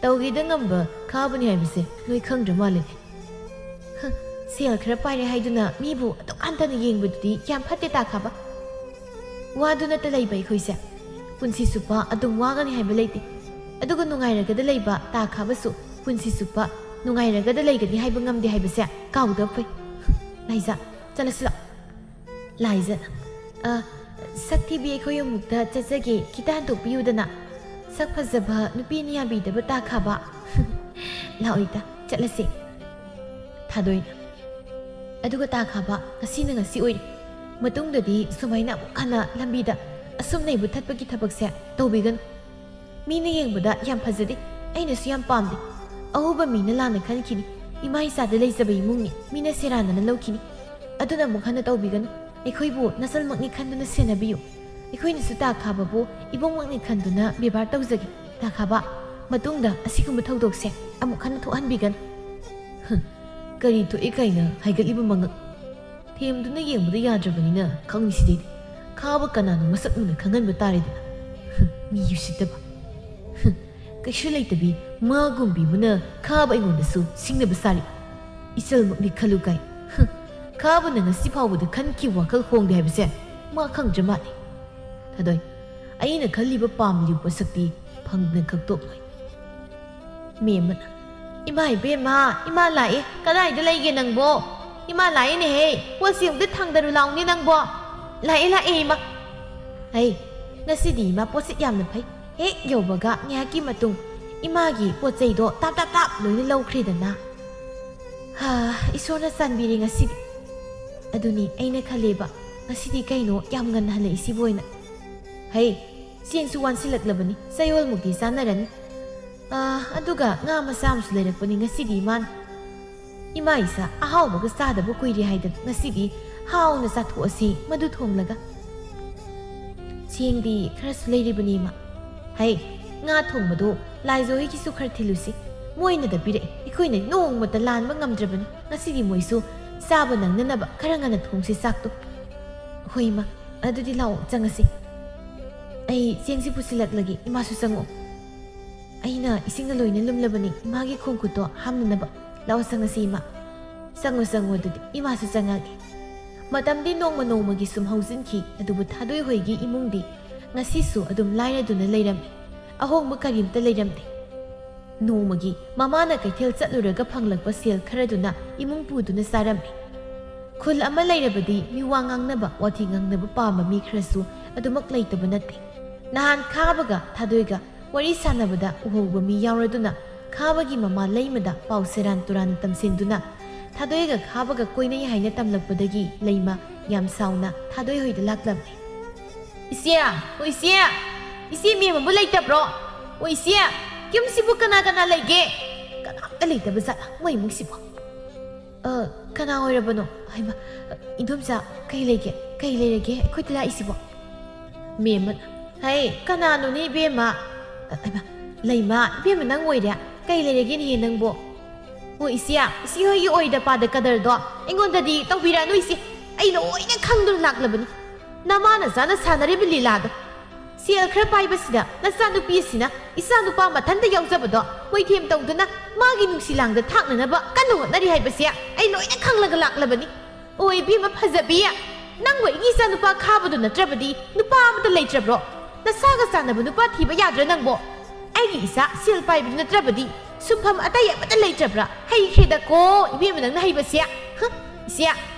ꯇꯧꯒꯦꯗ ꯉꯝꯕ ꯈꯥꯕꯅꯤ ꯍꯥꯏꯕꯁꯦ ꯅꯣꯏ ꯈꯪꯗ꯭ꯔ ꯃꯥꯜꯂꯦꯅꯦ꯫ ꯍ, ꯁꯦꯜ ꯈꯔ ꯄꯥꯏꯔꯦ ꯍꯥꯏꯗꯨꯅ ꯃꯤꯕꯨ ꯑꯗꯨꯛ ꯍꯟꯊꯅ ꯌꯦꯡꯕꯗꯨꯗꯤ ꯌꯥꯝ ꯐꯠꯇꯦ ꯇꯥ ꯈꯥꯕ꯫ ꯋꯥꯗꯨ ꯅꯠꯇ ꯂꯩꯕ ꯑꯩꯈꯣꯏꯁꯦ ꯄꯨꯟꯁꯤ ꯆꯨꯞꯄ ꯑꯗꯨꯝ ꯋꯥꯒꯅꯤ ꯍꯥꯏꯕ ꯂꯩꯇꯦ꯫ ꯑꯗꯨꯒ ꯅꯨꯡꯉꯥꯏꯔꯒꯗ ꯂꯩꯕ ꯇꯥ ꯈꯥꯕꯁꯨ ꯄꯨꯟꯁꯤ ꯆꯨꯞꯄ ꯅꯨꯡꯉꯥꯏꯔꯒꯗ ꯂꯩꯒꯅꯤ ꯍꯥꯏꯕ ꯉꯝꯗꯦ ꯍꯥꯏꯕꯁꯦ ꯀꯥꯎꯗꯕ ꯐꯩ꯫ ꯂꯥꯏꯖꯥ, ꯆꯠꯂꯁꯤ ꯂꯥꯛꯑꯣ꯫ ꯂꯥꯏꯖ, ꯑ, ꯁꯛ ꯊꯤꯕꯤ, ꯑꯩꯈꯣꯏ ꯑꯃꯨꯛꯇ ꯆꯠꯆꯒꯦ, ꯈꯤꯇ ꯍꯟꯗꯣꯛꯄꯤꯌꯨꯗꯅ꯫ ꯁꯛ ꯐꯖꯕ ꯅꯨꯄꯤꯅ ꯌꯥꯕꯤꯗꯕ ꯇꯥ ꯈꯥꯕ꯫ ꯂꯥꯛꯑꯣ ꯏꯇꯥ, ꯆꯠꯂꯁꯦ꯫ ꯊꯥꯗꯣꯏꯅ, ꯑꯗꯨꯒ ꯇꯥ ꯈꯥꯕ, ꯉꯁꯤꯅ ꯉꯁꯤ ꯑꯣꯏꯔꯦ꯫ ꯃꯇꯨꯡꯗꯗꯤ ꯁꯨꯃꯥꯏꯅ ꯑꯃꯨꯛ ꯍꯟꯅ ꯂꯝꯕꯤꯗ ꯑꯁꯨꯝꯅ ꯑꯩꯕꯨ ꯊꯠꯄꯒꯤ ꯊꯕꯛꯁꯦ ꯇꯧꯕꯤꯒꯅꯨ꯫ ꯃꯤꯅ ꯌꯦꯡꯕꯗ ꯌꯥꯝ ꯐꯖꯗꯦ, ꯑꯩꯅꯁꯨ ꯌꯥꯝ ꯄꯥꯝꯗꯦ꯫ ꯑꯎꯕ ꯃꯤꯅ ꯂꯥꯟꯅ ꯈꯟꯈꯤꯅꯤ꯫ ꯏꯃꯥ ꯏꯆꯥꯗ ꯂꯩꯖꯕ ꯏꯃꯨꯡꯅꯤ, ꯃꯤꯅ ꯁꯦꯔꯥꯟꯅꯅ ꯂꯧꯈꯤꯅꯤ꯫ ꯑꯗꯨꯅ ꯑꯃꯨꯛ ꯍꯟꯅ ꯇꯧꯕꯤꯒꯅꯨ꯫ ꯑꯩꯈꯣꯏꯕꯨ ꯅꯆꯜꯃꯛꯅꯤ ꯈꯟꯗꯨꯅ ꯁꯦꯟꯅꯕꯤꯌꯨ꯫ ꯑꯩꯈꯣꯏꯅꯁꯨ ꯇꯥ ꯈꯥꯕꯕꯨ ꯏꯕꯨꯡꯃꯛꯅꯤ ꯈꯟꯗꯨꯅ ꯕꯦꯕꯥꯔ ꯇꯧꯖꯒꯦ꯫ ꯇꯥ ꯈꯥꯕ, ꯃꯇꯨꯡꯗ ꯑꯁꯤꯒꯨꯝꯕ ꯊꯧꯗꯣꯛꯁꯦ ꯑꯃꯨꯛ ꯍꯟꯅ ꯊꯣꯛꯍꯟꯕꯤꯒꯅꯨ꯫ ꯍ, ꯀꯔꯤ ꯊꯣꯛꯏ ꯀꯥꯏꯅ ꯍꯥꯏꯒꯠꯂꯤꯕ ꯃꯉꯛ? ꯊꯦꯝꯗꯨꯅ ꯌꯦꯡꯕꯗ ꯌꯥꯗ꯭ꯔꯕꯅꯤꯅ ꯈꯪꯉꯤꯁꯤꯗꯤ꯫ ꯈꯥꯕ ꯀꯅꯥꯅꯣ ꯃꯁꯛ ꯃꯨꯟꯅ ꯈꯪꯍꯟꯕ ꯇꯥꯔꯦꯗꯅ꯫ ꯃꯤ ꯎꯁꯤꯠꯇꯕ꯫ ꯍꯨꯝ, ꯀꯩꯁꯨ ꯂꯩꯇꯕꯤ ꯃꯥꯒꯨꯝꯕꯤꯕꯨꯅ ꯈꯥꯕ ꯑꯩꯉꯣꯟꯗꯁꯨ ꯁꯤꯡꯅꯕ ꯁꯥꯔꯤ꯫ ꯏꯆꯜꯃꯛꯅꯤ ꯈꯜꯂꯨ ꯀꯥꯏ꯫ ꯍꯨꯝ, ꯈꯥꯕꯅ ꯉꯁꯤ ꯐꯥꯎꯕꯗ ꯈꯟꯈꯤꯕ ꯋꯥꯈꯜ ꯍꯣꯡꯗꯦ ꯍꯥꯏꯕꯁꯦ ꯃꯥ ꯈꯪꯗ꯭ꯔ ꯃꯥꯜꯂꯦ꯫ ꯊꯥꯗꯣꯏ, ꯑꯩꯅ ꯈꯜꯂꯤꯕ ꯄꯥꯝꯂꯤꯕ ꯄꯣꯠꯁꯛꯇꯤ ꯐꯪꯗꯅ ꯈꯛꯇꯣꯛꯂꯣꯏ꯫ ꯃꯦꯝꯃꯅ, "ꯏꯃꯥ ꯏꯕꯦꯝꯃ, ꯏꯃꯥ ꯂꯥꯛꯑꯦ꯫ ꯀꯗꯥꯏꯗ ꯂꯩꯒꯦ ꯅꯪꯕꯣ? ꯏꯃꯥ ꯂꯥꯛꯑꯦꯅꯦꯍꯦ꯫ ꯄꯣꯠꯁꯤ ꯑꯝꯇ ꯊꯥꯡꯗꯔꯨ ꯂꯥꯎꯅꯦ ꯅꯪꯕꯣ꯫ ꯂꯥꯛꯑꯦ, ꯂꯥꯛꯑꯦ ꯏꯃꯥ꯫ ꯍꯩ, ꯉꯁꯤꯗꯤ ꯏꯃꯥ ꯄꯣꯠꯁꯤꯠ ꯌꯥꯝꯅ ꯐꯩ꯫ ꯍꯦꯛ ꯌꯧꯕꯒ ꯉꯥꯏꯍꯥꯛꯀꯤ ꯃꯇꯨꯡ ꯏꯃꯥꯒꯤ ꯄꯣꯠ ꯆꯩꯗꯣ ꯇꯥꯞ ꯇꯥꯞ ꯇꯥꯞ ꯂꯣꯏꯅ ꯂꯧꯈ꯭ꯔꯦꯗꯅ꯫ ꯍꯥ, ꯏꯁꯣꯔꯅ ꯆꯥꯟꯕꯤꯔꯦ ꯉꯁꯤꯗꯤ꯫ ꯑꯗꯨꯅꯤ ꯑꯩꯅ ꯈꯜꯂꯦꯕ, ꯉꯁꯤꯗꯤ ꯀꯩꯅꯣ ꯌꯥꯝ ꯉꯟꯅ ꯍꯜꯂꯛꯏꯁꯤꯕꯣ ꯍꯥꯏꯅ꯫ ꯍꯩ, ꯆꯦꯡꯁꯨ ꯋꯥꯟꯁꯤꯜꯂꯛꯂꯕꯅꯤ, ꯆꯌꯣꯜꯃꯨꯛꯇꯤ ꯆꯥꯅꯔꯅꯤ꯫ ꯑꯥ, ꯑꯗꯨꯒ ꯉꯥ ꯃꯆꯥ ꯑꯃꯁꯨ ꯂꯩꯔꯛꯄꯅꯤ ꯉꯁꯤꯗꯤ ꯏꯃꯥꯅ꯫ ꯏꯃꯥ ꯏꯆꯥ ꯑꯍꯥꯎꯕꯒ ꯆꯥꯗꯕ ꯀꯨꯏꯔꯦ ꯍꯥꯏꯗꯅ ꯉꯁꯤꯗꯤ ꯍꯥꯎꯅ ꯆꯥꯊꯣꯛꯑꯁꯤ ꯃꯗꯨ ꯊꯣꯡꯂꯒ꯫ ꯆꯦꯡꯗꯤ ꯈꯔꯁꯨ ꯂꯩꯔꯤꯕꯅꯤ ꯏꯃꯥ꯫ ꯍꯩ, ꯉꯥ ꯊꯣꯡꯕꯗꯣ ꯂꯥꯏꯖꯣ ꯍꯣꯏꯒꯤꯁꯨ ꯈꯔ ꯊꯤꯜꯂꯨꯁꯤ꯫ ꯃꯣꯏꯅꯗ ꯄꯤꯔꯛꯑꯦ, ꯑꯩꯈꯣꯏꯅ ꯅꯣꯡꯃꯇ ꯂꯥꯟꯕ ꯉꯝꯗ꯭ꯔꯕꯅꯤ꯫ ꯉꯁꯤꯗꯤ ꯃꯣꯏꯁꯨ ꯆꯥꯕ ꯅꯪꯅꯅꯕ ꯈꯔ ꯉꯟꯅ ꯊꯣꯡꯁꯤ ꯆꯥꯛꯇꯣ꯫ ꯍꯣꯏ ꯏꯃꯥ, ꯑꯗꯨꯗꯤ ꯂꯥꯛꯑꯣ ꯆꯪꯉꯁꯤ꯫ ꯑꯩ ꯆꯦꯡꯁꯤ ꯄꯨꯁꯤꯜꯂꯛꯂꯒꯦ, ꯏꯃꯥꯁꯨ ꯆꯪꯉꯛꯑꯣ꯫ ꯑꯩꯅ ꯏꯁꯤꯡꯅ ꯂꯣꯏꯅ ꯂꯨꯝꯂꯕꯅꯤ, ꯏꯃꯥꯒꯤ ꯈꯣꯡ ꯈꯨꯠꯇꯣ ꯍꯥꯝꯅꯅꯕ꯫ ꯂꯥꯛꯑꯣ ꯆꯪꯉꯁꯤ ꯏꯃꯥ꯫ ꯆꯪꯉꯣ ꯆꯪꯉꯣ ꯑꯗꯨꯗꯤ, ꯏꯃꯥꯁꯨ ꯆꯪꯉꯛꯑꯒꯦ꯫ ꯃꯇꯝꯗꯤ ꯅꯣꯡꯃ ꯅꯣꯡꯃꯒꯤ ꯁꯨꯝ ꯍꯧꯖꯤꯟꯈꯤ, ꯑꯗꯨꯕꯨ ꯊꯥꯗꯣꯏ ꯍꯣꯏꯒꯤ ꯏꯃꯨꯡꯗꯤ ꯉꯁꯤꯁꯨ ꯑꯗꯨꯝ ꯂꯥꯏꯔꯗꯨꯅ ꯂꯩꯔꯝꯃꯤ꯫ ꯑꯍꯣꯡꯕ ꯀꯔꯤꯝꯇ ꯂꯩꯔꯝꯗꯦ꯫ ꯅꯣꯡꯃꯒꯤ ꯃꯃꯥꯅ ꯀꯩꯊꯦꯜ ꯆꯠꯂꯨꯔꯒ ꯐꯪꯂꯛꯄ ꯁꯦꯜ ꯈꯔꯗꯨꯅ ꯏꯃꯨꯡ ꯄꯨꯗꯨꯅ ꯆꯥꯔꯝꯃꯤ꯫ ꯈꯨꯜ ꯑꯃ ꯂꯩꯔꯕꯗꯤ ꯃꯤꯋꯥ ꯉꯥꯡꯅꯕ, ꯋꯥꯊꯤ ꯉꯥꯡꯅꯕ ꯄꯥꯝꯕ ꯃꯤ ꯈꯔꯁꯨ ꯑꯗꯨꯃꯛ ꯂꯩꯇꯕ ꯅꯠꯇꯦ꯫ ꯅꯍꯥꯟ ꯈꯥꯕꯒ ꯊꯥꯗꯣꯏꯒ ꯋꯥꯔꯤ ꯁꯥꯟꯅꯕꯗ ꯎꯍꯧꯕ ꯃꯤ ꯌꯥꯎꯔꯗꯨꯅ ꯈꯥꯕꯒꯤ ꯃꯃꯥ ꯂꯩꯃꯗ ꯄꯥꯎ ꯁꯦꯔꯥꯟ ꯇꯨꯔꯥꯟ ꯇꯝꯁꯤꯟꯗꯨꯅ ꯊꯥꯗꯣꯏꯒ ꯈꯥꯕꯒ ꯀꯣꯏꯅꯩ ꯍꯥꯏꯅ ꯇꯝꯂꯛꯄꯗꯒꯤ ꯂꯩꯃ ꯌꯥꯝ ꯁꯥꯎꯅ ꯊꯥꯗꯣꯏ ꯍꯣꯏꯗ ꯂꯥꯛꯂꯝꯃꯤ꯫ "ꯏꯆꯦ, ꯑꯣ ꯏꯆꯦ, ꯏꯆꯦ ꯃꯦꯝ ꯑꯃꯕꯨ ꯂꯩꯇꯕ꯭ꯔꯣ? ꯑꯣ ꯏꯆꯦ, ꯌꯨꯝꯁꯤꯕꯨ ꯀꯅꯥ ꯀꯅꯥ ꯂꯩꯒꯦ? ꯀꯅꯥꯝꯇ ꯂꯩꯇꯕ ꯖꯥꯠꯂ ꯃꯣꯏ ꯏꯃꯨꯡꯁꯤꯕꯨ?" "ꯑ, ꯀꯅꯥ ꯑꯣꯏꯔꯕꯅꯣ? ꯍꯩꯃ, ꯏꯗꯣꯝꯆꯥ, ꯀꯩ ꯂꯩꯒꯦ? ꯀꯩ ꯂꯩꯔꯒꯦ ꯑꯩꯈꯣꯏꯗ ꯂꯥꯛꯏꯁꯤꯕꯣ?" ꯃꯦꯝꯃ, "ꯍꯩ, ꯀꯅꯥꯅꯣꯅꯦ ꯏꯕꯦꯝꯃ?" ꯑ, ꯍꯩꯃ, "ꯂꯩꯃ, ꯏꯕꯦꯝꯃ ꯅꯪ ꯑꯣꯏꯔꯦ? ꯀꯩ ꯂꯩꯔꯒꯦꯅꯦꯍꯦ ꯅꯪꯕꯣ?" "ꯑꯣ ꯏꯆꯦ, ꯏꯆꯦ ꯍꯣꯏꯒꯤ ꯑꯣꯏꯗ ꯄꯥꯗ ꯀꯗꯔꯗꯣ ꯑꯩꯉꯣꯟꯗꯗꯤ ꯇꯧꯕꯤꯔꯛꯑꯅꯨ ꯏꯆꯦ꯫ ꯑꯩ ꯂꯣꯏꯅ ꯈꯪꯗꯨꯅ ꯂꯥꯛꯂꯕꯅꯤ꯫ ꯅꯃꯥ ꯅꯆꯥꯅ ꯁꯥꯟꯅꯔꯤꯕ ꯂꯤꯂꯥꯗꯣ꯫ ꯁꯦꯜ ꯈꯔ ꯄꯥꯏꯕꯁꯤꯗ ꯅꯆꯥꯅꯨꯄꯤ ꯑꯁꯤꯅ ꯏꯆꯥꯅꯨꯄꯥ ꯃꯊꯟꯇ ꯌꯥꯎꯖꯕꯗꯣ ꯃꯣꯏꯊꯦꯝ ꯇꯧꯗꯨꯅ ꯃꯥꯒꯤ ꯅꯨꯡꯁꯤ ꯂꯥꯡꯗ ꯊꯥꯛꯅꯅꯕ ꯀꯟꯅ ꯍꯣꯠꯅꯔꯤ ꯍꯥꯏꯕꯁꯦ ꯑꯩ ꯂꯣꯏꯅ ꯈꯪꯂꯒ ꯂꯥꯛꯂꯕꯅꯤ꯫ ꯑꯣ ꯏꯕꯦꯝꯃ ꯐꯖꯕꯤ, ꯅꯪꯕꯨ ꯑꯩꯒꯤ ꯏꯆꯥꯅꯨꯄꯥ ꯈꯥꯕꯗꯨ ꯅꯠꯇ꯭ꯔꯕꯗꯤ ꯅꯨꯄꯥ ꯑꯃꯇ ꯂꯩꯇ꯭ꯔꯕ꯭ꯔꯣ? ꯅꯁꯥꯒ ꯆꯥꯟꯅꯕ ꯅꯨꯄꯥ ꯊꯤꯕ ꯌꯥꯗ꯭ꯔꯥ ꯅꯪꯕꯣ? ꯑꯩꯒꯤ ꯏꯆꯥ ꯁꯦꯜ ꯄꯥꯏꯕꯗꯨ ꯅꯠꯇ꯭ꯔꯕꯗꯤ ꯁꯨꯡꯐꯝ ꯑꯇꯩ ꯑꯃꯠꯇ ꯂꯩꯇ꯭ꯔꯕ꯭ꯔꯥ? ꯍꯩꯈ꯭ꯔꯦꯗꯀꯣ ꯏꯕꯦꯝꯃ ꯅꯪꯅ ꯍꯩꯕꯁꯦ꯫ ꯍ, ꯏꯆꯦ,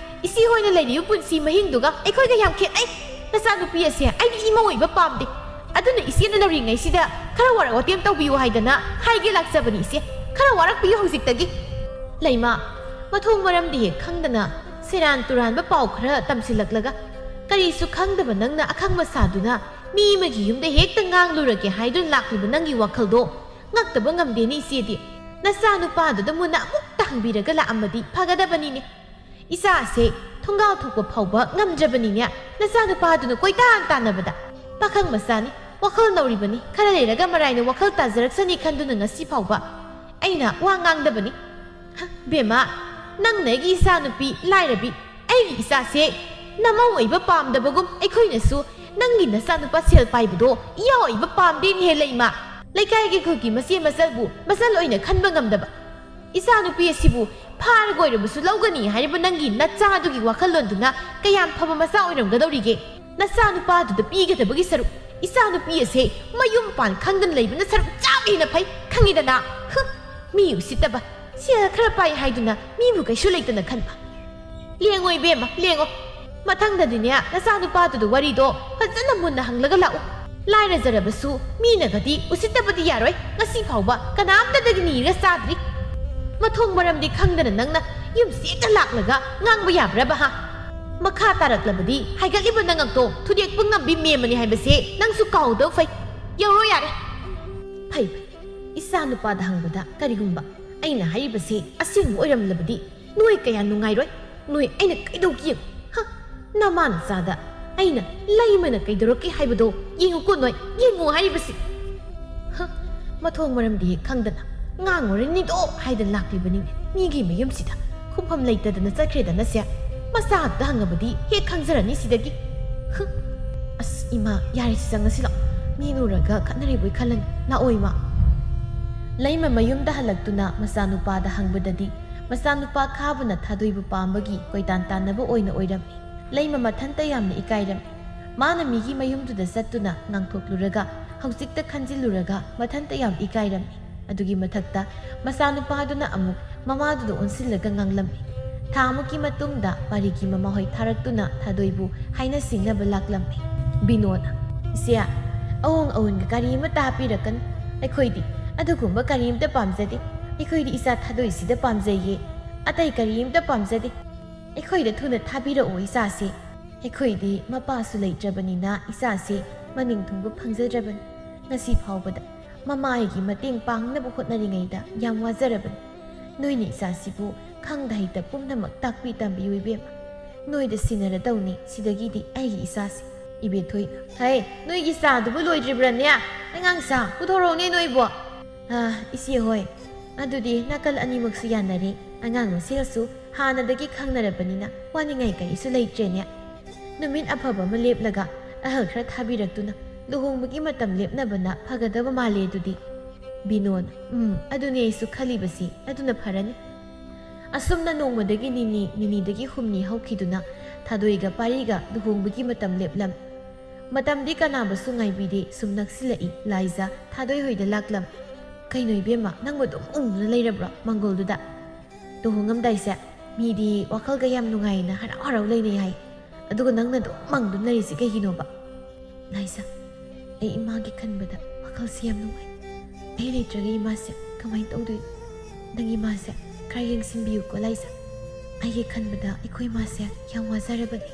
ꯏꯆꯦ ꯍꯣꯏꯅ ꯂꯩꯔꯤꯕ ꯄꯨꯟꯁꯤ ꯃꯍꯤꯡꯗꯨꯒ ꯑꯩꯈꯣꯏꯒ ꯌꯥꯝ ꯈꯦꯠꯅꯩ꯫ ꯅꯆꯥꯅꯨꯄꯤ ꯑꯁꯦ ꯑꯩꯒꯤ ꯏꯃꯧ ꯑꯣꯏꯕ ꯄꯥꯝꯗꯦ꯫ ꯑꯗꯨꯅ ꯏꯆꯦꯅ ꯅꯧꯔꯤꯉꯩꯁꯤꯗ ꯈꯔ ꯋꯥꯔꯛ ꯋꯥꯇꯦꯝ ꯇꯧꯕꯤꯌꯨ ꯍꯥꯏꯗꯅ ꯍꯥꯏꯒꯦ ꯂꯥꯛꯆꯕꯅꯤ ꯏꯆꯦ꯫ ꯈꯔ ꯋꯥꯔꯛꯄꯤꯌꯨ ꯍꯧꯖꯤꯛꯇꯒꯤ꯫ ꯂꯩꯃ, ꯃꯊꯣꯡ ꯃꯔꯝꯗꯤ ꯍꯦꯛ ꯈꯪꯗꯅ ꯁꯦꯔꯥꯟ ꯇꯨꯔꯥꯟꯕ ꯄꯥꯎ ꯈꯔ ꯇꯝꯁꯤꯜꯂꯛꯂꯒ, ꯀꯔꯤꯁꯨ ꯈꯪꯗꯕ ꯅꯪꯅ ꯑꯈꯪꯕ ꯁꯥꯗꯨꯅ ꯃꯤ ꯑꯃꯒꯤ ꯌꯨꯝꯗ ꯍꯦꯛꯇ ꯉꯥꯡꯂꯨꯔꯒꯦ ꯍꯥꯏꯗꯨꯅ ꯂꯥꯛꯂꯤꯕ ꯅꯪꯒꯤ ꯋꯥꯈꯜꯗꯣ ꯉꯛꯇꯕ ꯉꯝꯗꯦꯅꯦ ꯏꯆꯦꯗꯤ꯫ ꯅꯆꯥꯅꯨꯄꯥꯗꯨꯗ ꯃꯨꯟꯅ ꯑꯃꯨꯛꯇ ꯍꯪꯕꯤꯔꯒ ꯂꯥꯛꯑꯝꯃꯗꯤ ꯐꯒꯗꯕꯅꯤꯅꯦ꯫ ꯏꯆꯥꯁꯦ ꯊꯣꯡꯒꯥꯜ ꯊꯣꯛꯄ ꯐꯥꯎꯕ ꯉꯝꯗ꯭ꯔꯕꯅꯤꯅꯦ, ꯅꯆꯥꯅꯨꯄꯥꯗꯨꯅ ꯀꯣꯏꯇꯥꯟ ꯇꯥꯟꯅꯕꯗ꯫ ꯄꯥꯈꯪ ꯃꯆꯥꯅꯤ, ꯋꯥꯈꯜ ꯅꯧꯔꯤꯕꯅꯤ, ꯈꯔ ꯂꯩꯔꯒ ꯃꯔꯥꯏꯅ ꯋꯥꯈꯜ ꯇꯥꯖꯔꯛꯁꯅꯤ ꯈꯟꯗꯨꯅ ꯉꯁꯤ ꯐꯥꯎꯕ ꯑꯩꯅ ꯋꯥ ꯉꯥꯡꯗꯕꯅꯤ꯫ ꯍ, ꯕꯦꯝꯃ, ꯅꯪꯅ ꯑꯩꯒꯤ ꯏꯆꯥꯅꯨꯄꯤ ꯂꯥꯏꯔꯕꯤ, ꯑꯩꯒꯤ ꯏꯆꯥꯁꯦ ꯅꯃꯧ ꯑꯣꯏꯕ ꯄꯥꯝꯗꯕꯒꯨꯝ ꯑꯩꯈꯣꯏꯅꯁꯨ ꯅꯪꯒꯤ ꯅꯆꯥꯅꯨꯄꯥ ꯁꯦꯜ ꯄꯥꯏꯕꯗꯣ ꯏꯌꯥ ꯑꯣꯏꯕ ꯄꯥꯝꯗꯦꯅꯦꯍꯦ ꯂꯩꯃ꯫ ꯂꯩꯀꯥꯏꯒꯤ ꯈꯨꯜꯒꯤ ꯃꯆꯦ ꯃꯆꯜꯕꯨ ꯃꯆꯜ ꯑꯣꯏꯅ ꯈꯟꯕ ꯉꯝꯗꯕ ꯏꯆꯥꯅꯨꯄꯤ ꯑꯁꯤꯕꯨ ꯐꯥꯔꯒ ꯑꯣꯏꯔꯕꯁꯨ ꯂꯧꯒꯅꯤ ꯍꯥꯏꯔꯤꯕ ꯅꯪꯒꯤ ꯅꯆꯥꯗꯨꯒꯤ ꯋꯥꯈꯜꯂꯣꯟꯗꯨꯅ ꯀꯌꯥꯝ ꯐꯕ ꯃꯆꯥ ꯑꯣꯏꯔꯝꯒꯗꯧꯔꯤꯒꯦ? ꯅꯆꯥꯅꯨꯄꯥꯗꯨꯗ ꯄꯤꯒꯗꯕꯒꯤ ꯁꯔꯨꯛ ꯏꯆꯥꯅꯨꯄꯤ ꯑꯁꯦ ꯃꯌꯨꯝ ꯄꯥꯟ ꯈꯪꯗꯅ ꯂꯩꯕꯅ ꯁꯔꯨꯛ ꯆꯥꯝꯃ ꯍꯦꯟꯅ ꯐꯩ, ꯈꯪꯉꯤꯗꯅ? ꯍꯨ, ꯃꯤ ꯎꯁꯤꯠꯇꯕ, ꯁꯦꯜ ꯈꯔ ꯄꯥꯏ ꯍꯥꯏꯗꯨꯅ ꯃꯤꯕꯨ ꯀꯩꯁꯨ ꯂꯩꯇꯅ ꯈꯟꯕ꯫ ꯂꯦꯡꯉꯣ ꯏꯕꯦꯝꯃ, ꯂꯦꯡꯉꯣ꯫ ꯃꯊꯪꯗꯗꯤꯅꯦ, ꯅꯆꯥꯅꯨꯄꯥꯗꯨꯗ ꯋꯥꯔꯤꯗꯣ ꯐꯖꯅ ꯃꯨꯟꯅ ꯍꯪꯂꯒ ꯂꯥꯛꯎ꯫ ꯂꯥꯏꯔꯖꯔꯕꯁꯨ ꯃꯤꯅꯒꯗꯤ ꯎꯁꯤꯠꯇꯕꯗꯤ ꯌꯥꯔꯣꯏ꯫ ꯉꯁꯤ ꯐꯥꯎꯕ ꯀꯅꯥꯝꯇꯗꯒꯤ ꯅꯤꯔꯒ ꯆꯥꯗ꯭ꯔꯤ꯫ ꯃꯊꯣꯡ ꯃꯔꯝꯗꯤ ꯈꯪꯗꯅ ꯅꯪꯅ ꯌꯨꯝꯁꯤꯗ ꯂꯥꯛꯂꯒ ꯉꯥꯡꯕ ꯌꯥꯕ꯭ꯔꯕ, ꯍꯥ? ꯃꯈꯥ ꯇꯥꯔꯛꯂꯕꯗꯤ ꯍꯥꯏꯒꯠꯂꯤꯕ ꯅꯉꯛꯇꯣ ꯊꯨꯗꯦꯛꯄ ꯉꯝꯕꯤ ꯃꯦꯝꯃꯅꯤ ꯍꯥꯏꯕꯁꯦ ꯅꯪꯁꯨ ꯀꯥꯎꯗꯕ ꯐꯩ꯫ ꯌꯧꯔꯣ ꯌꯥꯔꯦ꯫ ꯐꯩ, ꯐꯩ꯫ ꯏꯆꯥ ꯅꯨꯄꯥꯗ ꯍꯪꯕꯗ ꯀꯔꯤꯒꯨꯝꯕ ꯑꯩꯅ ꯍꯥꯏꯔꯤꯕꯁꯦ ꯑꯁꯦꯡꯕ ꯑꯣꯏꯔꯝꯂꯕꯗꯤ ꯅꯣꯏ ꯀꯌꯥ ꯅꯨꯡꯉꯥꯏꯔꯣꯏ꯫ ꯅꯣꯏ ꯑꯩꯅ ꯀꯩꯗꯧꯒꯦ ꯌꯦꯡꯉꯨ꯫ ꯍ, ꯅꯃꯥ ꯅꯆꯥꯗ ꯑꯩꯅ ꯂꯩꯃꯅ ꯀꯩꯗꯧꯔꯛꯀꯦ ꯍꯥꯏꯕꯗꯣ ꯌꯦꯡꯉꯨꯀꯣ ꯅꯣꯏ, ꯌꯦꯡꯉꯨ ꯍꯥꯏꯔꯤꯕꯁꯤ꯫ ꯍ, ꯃꯊꯣꯡ ꯃꯔꯝꯗꯤ ꯍꯦꯛ ꯈꯪꯗꯅ ꯉꯥꯡꯉꯨꯔꯅꯤꯗꯣ ꯍꯥꯏꯗꯅ ꯂꯥꯛꯂꯤꯕꯅꯤ ꯃꯤꯒꯤ ꯃꯌꯨꯝꯁꯤꯗ꯫ ꯈꯨꯝꯐꯝ ꯂꯩꯇꯗꯅ ꯆꯠꯈ꯭ꯔꯦꯗꯅꯁꯦ꯫ ꯃꯆꯥ ꯑꯝꯇ ꯍꯪꯉꯕꯗꯤ ꯍꯦꯛ ꯈꯪꯖꯔꯅꯤ ꯁꯤꯗꯒꯤ꯫ ꯍ, ꯑꯁ ꯏꯃꯥ, ꯌꯥꯔꯦ, ꯁꯤ ꯆꯪꯉꯁꯤ ꯂꯥꯛꯑꯣ꯫ ꯃꯤ ꯎꯔꯒ ꯈꯠꯅꯔꯤꯕꯣꯏ ꯈꯜꯂꯅꯤ꯫ ꯂꯥꯛꯑꯣ ꯏꯃꯥ꯫ ꯂꯩꯃ ꯃꯌꯨꯝꯗ ꯍꯜꯂꯛꯇꯨꯅ ꯃꯆꯥꯅꯨꯄꯥꯗ ꯍꯪꯕꯗꯗꯤ, ꯃꯆꯥꯅꯨꯄꯥ ꯈꯥꯕꯅ ꯊꯥꯗꯣꯏꯕꯨ ꯄꯥꯝꯕꯒꯤ ꯀꯣꯏꯇꯥꯟ ꯇꯥꯟꯅꯕ ꯑꯣꯏꯅ ꯑꯣꯏꯔꯝꯃꯤ꯫ ꯂꯩꯃ ꯃꯊꯟꯇ ꯌꯥꯝꯅ ꯏꯀꯥꯏꯔꯝꯃꯤ꯫ ꯃꯥꯅ ꯃꯤꯒꯤ ꯃꯌꯨꯝꯗꯨꯗ ꯆꯠꯇꯨꯅ ꯉꯥꯡꯊꯣꯛꯂꯨꯔꯒ ꯍꯧꯖꯤꯛꯇ ꯈꯟꯖꯤꯜꯂꯨꯔꯒ ꯃꯊꯟꯇ ꯌꯥꯝ ꯏꯀꯥꯏꯔꯝꯃꯤ꯫ ꯑꯗꯨꯒꯤ ꯃꯊꯛꯇ ꯃꯆꯥꯅꯨꯄꯥꯗꯨꯅ ꯑꯃꯨꯛ ꯃꯃꯥꯗꯨꯗ ꯑꯣꯟꯁꯤꯜꯂꯒ ꯉꯥꯡꯂꯝꯃꯤ꯫ ꯊꯥ ꯑꯃꯨꯛꯀꯤ ꯃꯇꯨꯡꯗ ꯄꯥꯔꯤꯒꯤ ꯃꯃꯥꯍꯣꯏ ꯊꯥꯔꯛꯇꯨꯅ ꯊꯥꯗꯣꯏꯕꯨ ꯍꯥꯏꯅ ꯁꯤꯡꯅꯕ ꯂꯥꯛꯂꯝꯃꯤ꯫ ꯕꯤꯅꯣꯅ, "ꯏꯆꯦ, ꯑꯋꯣꯡ ꯑꯋꯨꯟꯒ ꯀꯔꯤ ꯑꯃꯠꯇ ꯍꯥꯞꯄꯤꯔꯛꯀꯅꯨ꯫ ꯑꯩꯈꯣꯏꯗꯤ ꯑꯗꯨꯒꯨꯝꯕ ꯀꯔꯤ ꯑꯃꯠꯇ ꯄꯥꯝꯖꯗꯦ꯫ ꯑꯩꯈꯣꯏꯗꯤ ꯏꯆꯥ ꯊꯥꯗꯣꯏꯁꯤꯗ ꯄꯥꯝꯖꯩꯌꯦ꯫ ꯑꯇꯩ ꯀꯔꯤ ꯑꯃꯠꯇ ꯄꯥꯝꯖꯗꯦ꯫ ꯑꯩꯈꯣꯏꯗ ꯊꯨꯅ ꯊꯥꯕꯤꯔꯛꯑꯣ ꯏꯆꯥꯁꯦ꯫ ꯑꯩꯈꯣꯏꯗꯤ ꯃꯄꯥꯁꯨ ꯂꯩꯇ꯭ꯔꯕꯅꯤꯅ ꯏꯆꯥꯁꯦ ꯃꯅꯤꯡ ꯊꯨꯡꯕ ꯐꯪꯖꯗ꯭ꯔꯕꯅꯤ꯫ ꯉꯁꯤ ꯐꯥꯎꯕꯗ ꯃꯃꯥ ꯑꯩꯒꯤ ꯃꯇꯦꯡ ꯄꯥꯡꯅꯕ ꯍꯣꯠꯅꯔꯤꯉꯩꯗ ꯌꯥꯝ ꯋꯥꯖꯔꯕꯅꯤ꯫ ꯅꯣꯏꯅ ꯏꯆꯥꯁꯤꯕꯨ ꯈꯪꯗ ꯍꯩꯇ ꯄꯨꯝꯅꯃꯛ ꯇꯥꯛꯄꯤ ꯇꯝꯕꯤꯌꯨ ꯏꯕꯦꯝꯃ꯫ ꯅꯣꯏꯗ ꯁꯤꯟꯅꯔꯗꯧꯅꯤ ꯁꯤꯗꯒꯤꯗꯤ ꯑꯩꯒꯤ ꯏꯆꯥꯁꯤ꯫" ꯏꯕꯦꯊꯣꯏꯅ, "ꯍꯩ, ꯅꯣꯏꯒꯤ ꯆꯥꯗꯨꯕꯨ ꯂꯣꯏꯗ꯭ꯔꯤꯕ꯭ꯔꯅꯦ? ꯑꯉꯥꯡ ꯆꯥ ꯄꯨꯊꯣꯔꯛꯎꯅꯦ ꯅꯣꯏꯕꯣ꯫" "ꯑꯥ, ꯏꯆꯦ ꯍꯣꯏ, ꯑꯗꯨꯗꯤ ꯅꯥꯀꯜ ꯑꯅꯤꯃꯛꯁꯨ ꯌꯥꯅꯔꯦ꯫ ꯑꯉꯥꯡ ꯃꯁꯦꯜꯁꯨ ꯍꯥꯟꯅꯗꯒꯤ ꯈꯪꯅꯔꯕꯅꯤꯅ ꯋꯥꯅꯤꯡꯉꯥꯏ ꯀꯔꯤꯁꯨ ꯂꯩꯇ꯭ꯔꯦꯅꯦ꯫ ꯅꯨꯃꯤꯠ ꯑꯐꯕ ꯑꯃ ꯂꯦꯞꯂꯒ ꯑꯍꯜ ꯈꯔ ꯊꯥꯕꯤꯔꯛꯇꯨꯅ ꯂꯨꯍꯣꯡꯕꯒꯤ ꯃꯇꯝ ꯂꯦꯞꯅꯕꯅ ꯐꯒꯗꯕ ꯃꯥꯜꯂꯦ ꯑꯗꯨꯗꯤ꯫" ꯕꯤꯅꯣꯅ, "ꯎꯝ, ꯑꯗꯨꯅꯦ ꯑꯩꯁꯨ ꯈꯜꯂꯤꯕꯁꯤ, ꯑꯗꯨꯅ ꯐꯔꯅꯤ꯫" ꯑꯁꯨꯝꯅ ꯅꯣꯡꯃꯗꯒꯤ ꯅꯤꯅꯤ, ꯅꯤꯅꯤꯗꯒꯤ ꯍꯨꯝꯅꯤ ꯍꯧꯈꯤꯗꯨꯅ ꯊꯥꯗꯣꯏꯒ ꯄꯥꯔꯤꯒ ꯂꯨꯍꯣꯡꯕꯒꯤ ꯃꯇꯝ ꯂꯦꯞꯂꯝ꯫ ꯃꯇꯝꯗꯤ ꯀꯅꯥꯕꯨꯁꯨ ꯉꯥꯏꯕꯤꯗꯦ, ꯁꯨꯝ ꯅꯛꯁꯤꯜꯂꯛꯏ꯫ ꯂꯥꯏꯖ ꯊꯥꯗꯣꯏ ꯍꯣꯏꯗ ꯂꯥꯛꯂꯝ꯫ "ꯀꯩꯅꯣ ꯏꯕꯦꯝꯃ, ꯅꯪꯕꯨ ꯑꯗꯨꯝ ꯎꯪꯗꯨꯅ ꯂꯩꯔꯕ꯭ꯔꯣ ꯃꯪꯒꯣꯜꯗꯨꯗ? ꯂꯨꯍꯣꯡꯉꯝꯗꯥꯏꯁꯦ ꯃꯤꯗꯤ ꯋꯥꯈꯜꯒ ꯌꯥꯝ ꯅꯨꯡꯉꯥꯏꯅ ꯍꯔꯥꯎ ꯍꯔꯥꯎ ꯂꯩꯅꯩ ꯍꯥꯏ, ꯑꯗꯨꯒ ꯅꯪꯅ ꯑꯗꯨꯝ ꯃꯪꯗꯨꯅ ꯂꯩꯔꯤꯁꯦ ꯀꯩꯒꯤꯅꯣꯕ?" "ꯂꯥꯏꯖ, ꯑꯩ ꯏꯃꯥꯒꯤ ꯈꯟꯕꯗ ꯋꯥꯈꯜꯁꯦ ꯌꯥꯝ ꯅꯨꯡꯉꯥꯏ꯫ ꯑꯩ ꯂꯩꯇ꯭ꯔꯒ ꯏꯃꯥꯁꯦ ꯀꯃꯥꯏꯅ ꯇꯧꯗꯣꯏꯅꯣ? ꯅꯪ ꯏꯃꯥꯁꯦ ꯈꯔ ꯌꯦꯡꯁꯤꯟꯕꯤꯌꯨꯀꯣ ꯂꯥꯏꯖ꯫ ꯑꯩꯒꯤ ꯈꯟꯕꯗ ꯑꯩꯈꯣꯏ ꯏꯃꯥꯁꯦ ꯌꯥꯝ ꯋꯥꯖꯔꯕꯅꯤ꯫"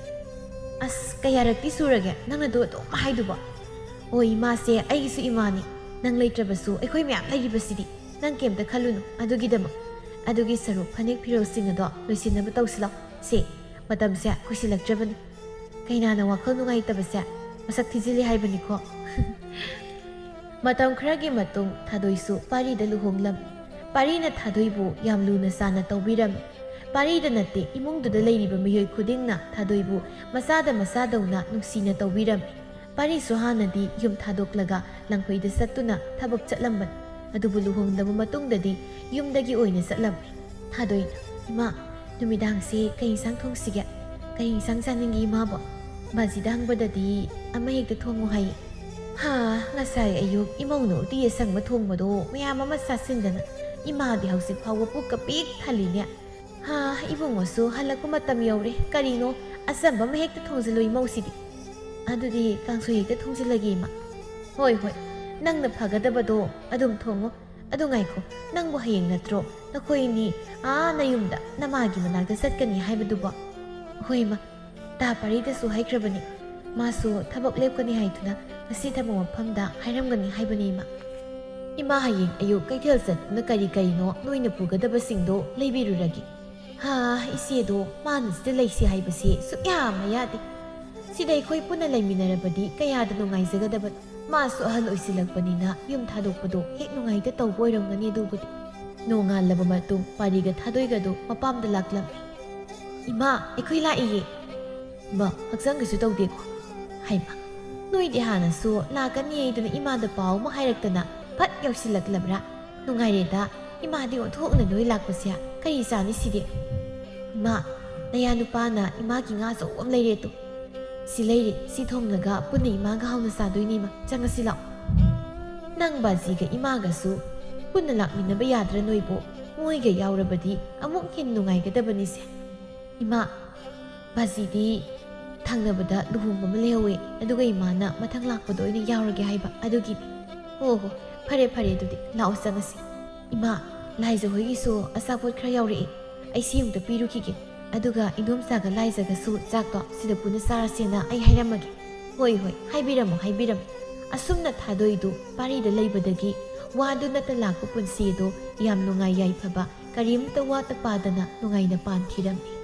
"ꯑꯁ, ꯀꯌꯥꯔꯛꯇꯤ ꯁꯨꯔꯒꯦ ꯅꯪꯅ ꯑꯗꯨ ꯑꯗꯨꯝ ꯍꯥꯏꯗꯨꯕꯣ?" "ꯑꯣ ꯏꯃꯥꯁꯦ ꯑꯩꯒꯤꯁꯨ ꯏꯃꯥꯅꯤ꯫ ꯅꯪ ꯂꯩꯇ꯭ꯔꯕꯁꯨ ꯑꯩꯈꯣꯏ ꯃꯌꯥꯝ ꯂꯩꯔꯤꯕꯁꯤꯗꯤ꯫ ꯅꯪ ꯀꯩꯝꯇ ꯈꯜꯂꯨꯅꯨ ꯑꯗꯨꯒꯤꯗꯃꯛ꯫ ꯑꯗꯨꯒꯤ ꯁꯔꯨꯛ ꯐꯅꯦꯛ ꯐꯤꯔꯣꯜꯁꯤꯡ ꯑꯗꯣ ꯂꯣꯏꯁꯤꯟꯅꯕ ꯇꯧꯁꯤꯜꯂꯣ꯫ ꯁꯦ, ꯃꯇꯝꯁꯦ ꯀꯨꯏꯁꯤꯜꯂꯛꯇ꯭ꯔꯕꯅꯤ꯫ ꯀꯩꯅꯥꯅ ꯋꯥꯈꯜ ꯅꯨꯡꯉꯥꯏꯇꯕꯁꯦ ꯃꯁꯛ ꯊꯤꯖꯤꯜꯂꯤ ꯍꯥꯏꯕꯅꯤꯀꯣ꯫" ꯃꯇꯝ ꯈꯔꯒꯤ ꯃꯇꯨꯡ ꯊꯥꯗꯣꯏꯁꯨ ꯄꯥꯔꯤꯗ ꯂꯨꯍꯣꯡꯂꯝꯃꯤ꯫ ꯄꯥꯔꯤꯅ ꯊꯥꯗꯣꯏꯕꯨ ꯌꯥꯝ ꯂꯨꯅ ꯆꯥꯟꯅ ꯇꯧꯕꯤꯔꯝꯃꯤ꯫ ꯄꯥꯔꯤꯗ ꯅꯠꯇꯦ, ꯏꯃꯨꯡꯗꯨꯗ ꯂꯩꯔꯤꯕ ꯃꯤꯑꯣꯏ ꯈꯨꯗꯤꯡꯅ ꯊꯥꯗꯣꯏꯕꯨ ꯃꯆꯥꯗ ꯃꯆꯥꯗꯧꯅ ꯅꯨꯡꯁꯤꯅ ꯇꯧꯕꯤꯔꯝꯃꯤ꯫ ꯄꯥꯔꯤꯁꯨ ꯍꯥꯟꯅꯗꯤ ꯌꯨꯝ ꯊꯥꯗꯣꯛꯂꯒ ꯂꯪꯐꯩꯗ ꯆꯠꯇꯨꯅ ꯊꯕꯛ ꯆꯠꯂꯝꯕꯅꯤ꯫ ꯑꯗꯨꯕꯨ ꯂꯨꯍꯣꯡꯂꯕ ꯃꯇꯨꯡꯗꯗꯤ ꯌꯨꯝꯗꯒꯤ ꯑꯣꯏꯅ ꯆꯠꯂꯝꯃꯤ꯫ ꯊꯥꯗꯣꯏꯅ, "ꯏꯃꯥ, ꯅꯨꯃꯤꯗꯥꯡꯁꯦ ꯀꯩ ꯏꯟꯁꯥꯡ ꯊꯣꯡꯁꯤꯒꯦ? ꯀꯩ ꯏꯟꯁꯥꯡ ꯆꯥꯅꯤꯡꯒꯦ ꯏꯃꯥꯕꯣ?" ꯕꯥꯖꯤꯗ ꯍꯪꯕꯗꯗꯤ, "ꯑꯃ ꯍꯦꯛꯇ ꯊꯣꯡꯉꯨ" ꯍꯥꯏꯌꯦ꯫ ꯍꯥ, ꯉꯁꯥꯏ ꯑꯌꯨꯛ ꯏꯃꯧꯅ ꯎꯇꯤ ꯑꯁꯪꯕ ꯊꯣꯡꯕꯗꯣ ꯃꯌꯥꯝ ꯑꯃ ꯆꯥꯁꯤꯟꯗꯅ ꯏꯃꯥꯗꯤ ꯍꯧꯖꯤꯛ ꯐꯥꯎꯕ ꯄꯨꯛꯀ ꯄꯤꯛ ꯊꯜꯂꯤꯅꯦ꯫ ꯍꯥ, ꯏꯕꯨꯡꯉꯣꯁꯨ ꯍꯜꯂꯛꯄ ꯃꯇꯝ ꯌꯧꯔꯦ꯫ ꯀꯔꯤꯅꯣ, ꯑꯆꯝꯕ ꯑꯃ ꯍꯦꯛꯇ ꯊꯣꯡꯖꯤꯜꯂꯨ ꯏꯃꯧꯁꯤꯗꯤ꯫ ꯑꯗꯨꯗꯤ ꯀꯥꯡꯁꯣꯏ ꯍꯦꯛꯇ ꯊꯣꯡꯖꯤꯜꯂꯒꯦ ꯏꯃꯥ꯫ ꯍꯣꯏ, ꯍꯣꯏ, ꯅꯪꯅ ꯐꯒꯗꯕꯗꯣ ꯑꯗꯨꯝ ꯊꯣꯡꯉꯣ꯫ ꯑꯗꯨ ꯉꯥꯏꯈꯣ, ꯅꯪꯕꯨ ꯍꯌꯦꯡ ꯅꯠꯇ꯭ꯔꯣ ꯅꯈꯣꯏꯅꯤ ꯑꯥ ꯅꯌꯨꯝꯗ ꯅꯃꯥꯒꯤ ꯃꯅꯥꯛꯇ ꯆꯠꯀꯅꯤ ꯍꯥꯏꯕꯗꯨꯕꯣ? ꯍꯣꯏ ꯏꯃꯥ, ꯇꯥ ꯄꯥꯔꯤꯗꯁꯨ ꯍꯥꯏꯈ꯭ꯔꯕꯅꯤ꯫ ꯃꯥꯁꯨ ꯊꯕꯛ ꯂꯦꯞꯀꯅꯤ ꯍꯥꯏꯗꯨꯅ ꯉꯁꯤ ꯊꯕꯛ ꯃꯐꯝꯗ ꯍꯥꯏꯔꯝꯒꯅꯤ ꯍꯥꯏꯕꯅꯤ ꯏꯃꯥ꯫ ꯏꯃꯥ ꯍꯌꯦꯡ ꯑꯌꯨꯛ ꯀꯩꯊꯦꯜ ꯆꯠꯇꯨꯅ ꯀꯔꯤ ꯀꯔꯤꯅꯣ ꯅꯣꯏꯅ ꯄꯨꯒꯗꯕꯁꯤꯡꯗꯣ ꯂꯩꯕꯤꯔꯨꯔꯒꯦ꯫ ꯍꯥ, ꯏꯆꯦꯗꯣ ꯃꯥꯅ ꯁꯤꯗ ꯂꯩꯁꯤ ꯍꯥꯏꯕꯁꯦ ꯁꯨꯛꯌꯥ ꯑꯃ ꯌꯥꯗꯦ꯫ ꯁꯤꯗ ꯑꯩꯈꯣꯏ ꯄꯨꯟꯅ ꯂꯩꯃꯤꯟꯅꯔꯕꯗꯤ ꯀꯌꯥꯗ ꯅꯨꯡꯉꯥꯏꯖꯒꯗꯕꯅꯣ꯫ ꯃꯥꯁꯨ ꯑꯍꯜ ꯑꯣꯏꯁꯤꯜꯂꯛꯄꯅꯤꯅ ꯌꯨꯝ ꯊꯥꯗꯣꯛꯄꯗꯣ ꯍꯦꯛ ꯅꯨꯡꯉꯥꯏꯇ ꯇꯧꯕ ꯑꯣꯏꯔꯝꯒꯅꯤ ꯑꯗꯨꯕꯨꯗꯤ꯫ ꯅꯣꯡꯉꯥꯜꯂꯕ ꯃꯇꯨꯡ ꯄꯥꯔꯤꯒ ꯊꯥꯗꯣꯏꯒꯗꯨ ꯃꯄꯥꯝꯗ ꯂꯥꯛꯂꯝꯃꯤ꯫ "ꯏꯃꯥ, ꯑꯩꯈꯣꯏ ꯂꯥꯛꯏꯌꯦ꯫ ꯏꯃꯥ, ꯍꯛꯆꯥꯡ ꯀꯩꯁꯨ ꯇꯧꯗꯦꯀꯣ?" ꯍꯩꯃꯥ, ꯅꯣꯏꯗꯤ ꯍꯥꯟꯅꯁꯨ ꯂꯥꯛꯀꯅꯤ ꯍꯥꯏꯗꯨꯅ ꯏꯃꯥꯗ ꯄꯥꯎ ꯑꯃ ꯍꯥꯏꯔꯛꯇꯅ ꯐꯠ ꯌꯧꯁꯤꯜꯂꯛꯂꯕ꯭ꯔꯥ? ꯅꯨꯡꯉꯥꯏꯔꯦꯗ, ꯏꯃꯥꯗꯤ ꯑꯣꯟꯊꯣꯛꯅ ꯅꯣꯏ ꯂꯥꯛꯄꯁꯦ꯫ ꯀꯔꯤ ꯆꯥꯅꯤ ꯁꯤꯗꯤ? ꯏꯃꯥ, ꯅꯌꯥ ꯅꯨꯄꯥꯅ ꯏꯃꯥꯒꯤ ꯉꯥ ꯑꯆꯧꯕ ꯑꯃ ꯂꯩꯔꯦ ꯇꯨ꯫ ꯁꯤ ꯂꯩꯔꯦ, ꯁꯤ ꯊꯣꯡꯂꯒ ꯄꯨꯟꯅ ꯏꯃꯥꯒ ꯍꯥꯎꯅ ꯆꯥꯗꯣꯏꯅꯦ ꯏꯃꯥ꯫ ꯆꯪꯉꯁꯤ ꯂꯥꯛꯑꯣ꯫ ꯅꯪ ꯕꯥꯖꯤꯒ ꯏꯃꯥꯒꯁꯨ ꯄꯨꯟꯅ ꯂꯥꯛꯃꯤꯟꯅꯕ ꯌꯥꯗ꯭ꯔꯥ ꯅꯣꯏꯕꯨ? ꯃꯣꯏꯒ ꯌꯥꯎꯔꯕꯗꯤ ꯑꯃꯨꯛ ꯍꯦꯟꯅ ꯅꯨꯡꯉꯥꯏꯒꯗꯕꯅꯤꯁꯦ꯫ ꯏꯃꯥ, ꯕꯥꯖꯤꯗꯤ ꯊꯪꯅꯕꯗ ꯂꯨꯍꯣꯡꯕ ꯑꯃ ꯂꯩꯍꯧꯋꯦ, ꯑꯗꯨꯒ ꯏꯃꯥꯅ ꯃꯊꯪ ꯂꯥꯛꯄꯗ ꯑꯣꯏꯅ ꯌꯥꯎꯔꯒꯦ ꯍꯥꯏꯕ ꯑꯗꯨꯒꯤꯅꯤ꯫ ꯍꯣ ꯍꯣ, ꯐꯔꯦ ꯐꯔꯦ, ꯑꯗꯨꯗꯤ ꯂꯥꯛꯑꯣ ꯆꯪꯉꯁꯤ꯫ ꯏꯃꯥ, ꯂꯥꯏꯖ ꯍꯣꯏꯒꯤꯁꯨ ꯑꯆꯥꯄꯣꯠ ꯈꯔ ꯌꯥꯎꯔꯛꯑꯦ, ꯑꯩ ꯁꯤ ꯑꯃꯨꯛꯇ ꯄꯤꯔꯨꯈꯤꯒꯦ꯫ ꯑꯗꯨꯒ ꯏꯟꯗꯣꯝꯆꯥꯒ ꯂꯥꯏꯖꯒꯁꯨ ꯆꯥꯛꯇꯣ ꯁꯤꯗ ꯄꯨꯟꯅ ꯆꯥꯔꯁꯦꯅ ꯑꯩ ꯍꯥꯏꯔꯝꯃꯒꯦ꯫ ꯍꯣꯏ ꯍꯣꯏ, ꯍꯥꯏꯕꯤꯔꯝꯃꯣ ꯍꯥꯏꯕꯤꯔꯝꯃꯣ꯫ ꯑꯁꯨꯝꯅ ꯊꯥꯗꯣꯏꯗꯨ ꯄꯥꯔꯤꯗ ꯂꯩꯕꯗꯒꯤ ꯋꯥꯗꯨ ꯅꯠꯇ ꯂꯥꯛꯄ ꯄꯨꯟꯁꯤ ꯑꯗꯣ ꯌꯥꯝ ꯅꯨꯡꯉꯥꯏ ꯌꯥꯏꯐꯕ, ꯀꯔꯤꯝꯇ ꯋꯥꯠꯇ ꯄꯥꯗꯅ ꯅꯨꯡꯉꯥꯏꯅ ꯄꯥꯟꯈꯤꯔꯝꯃꯤ꯫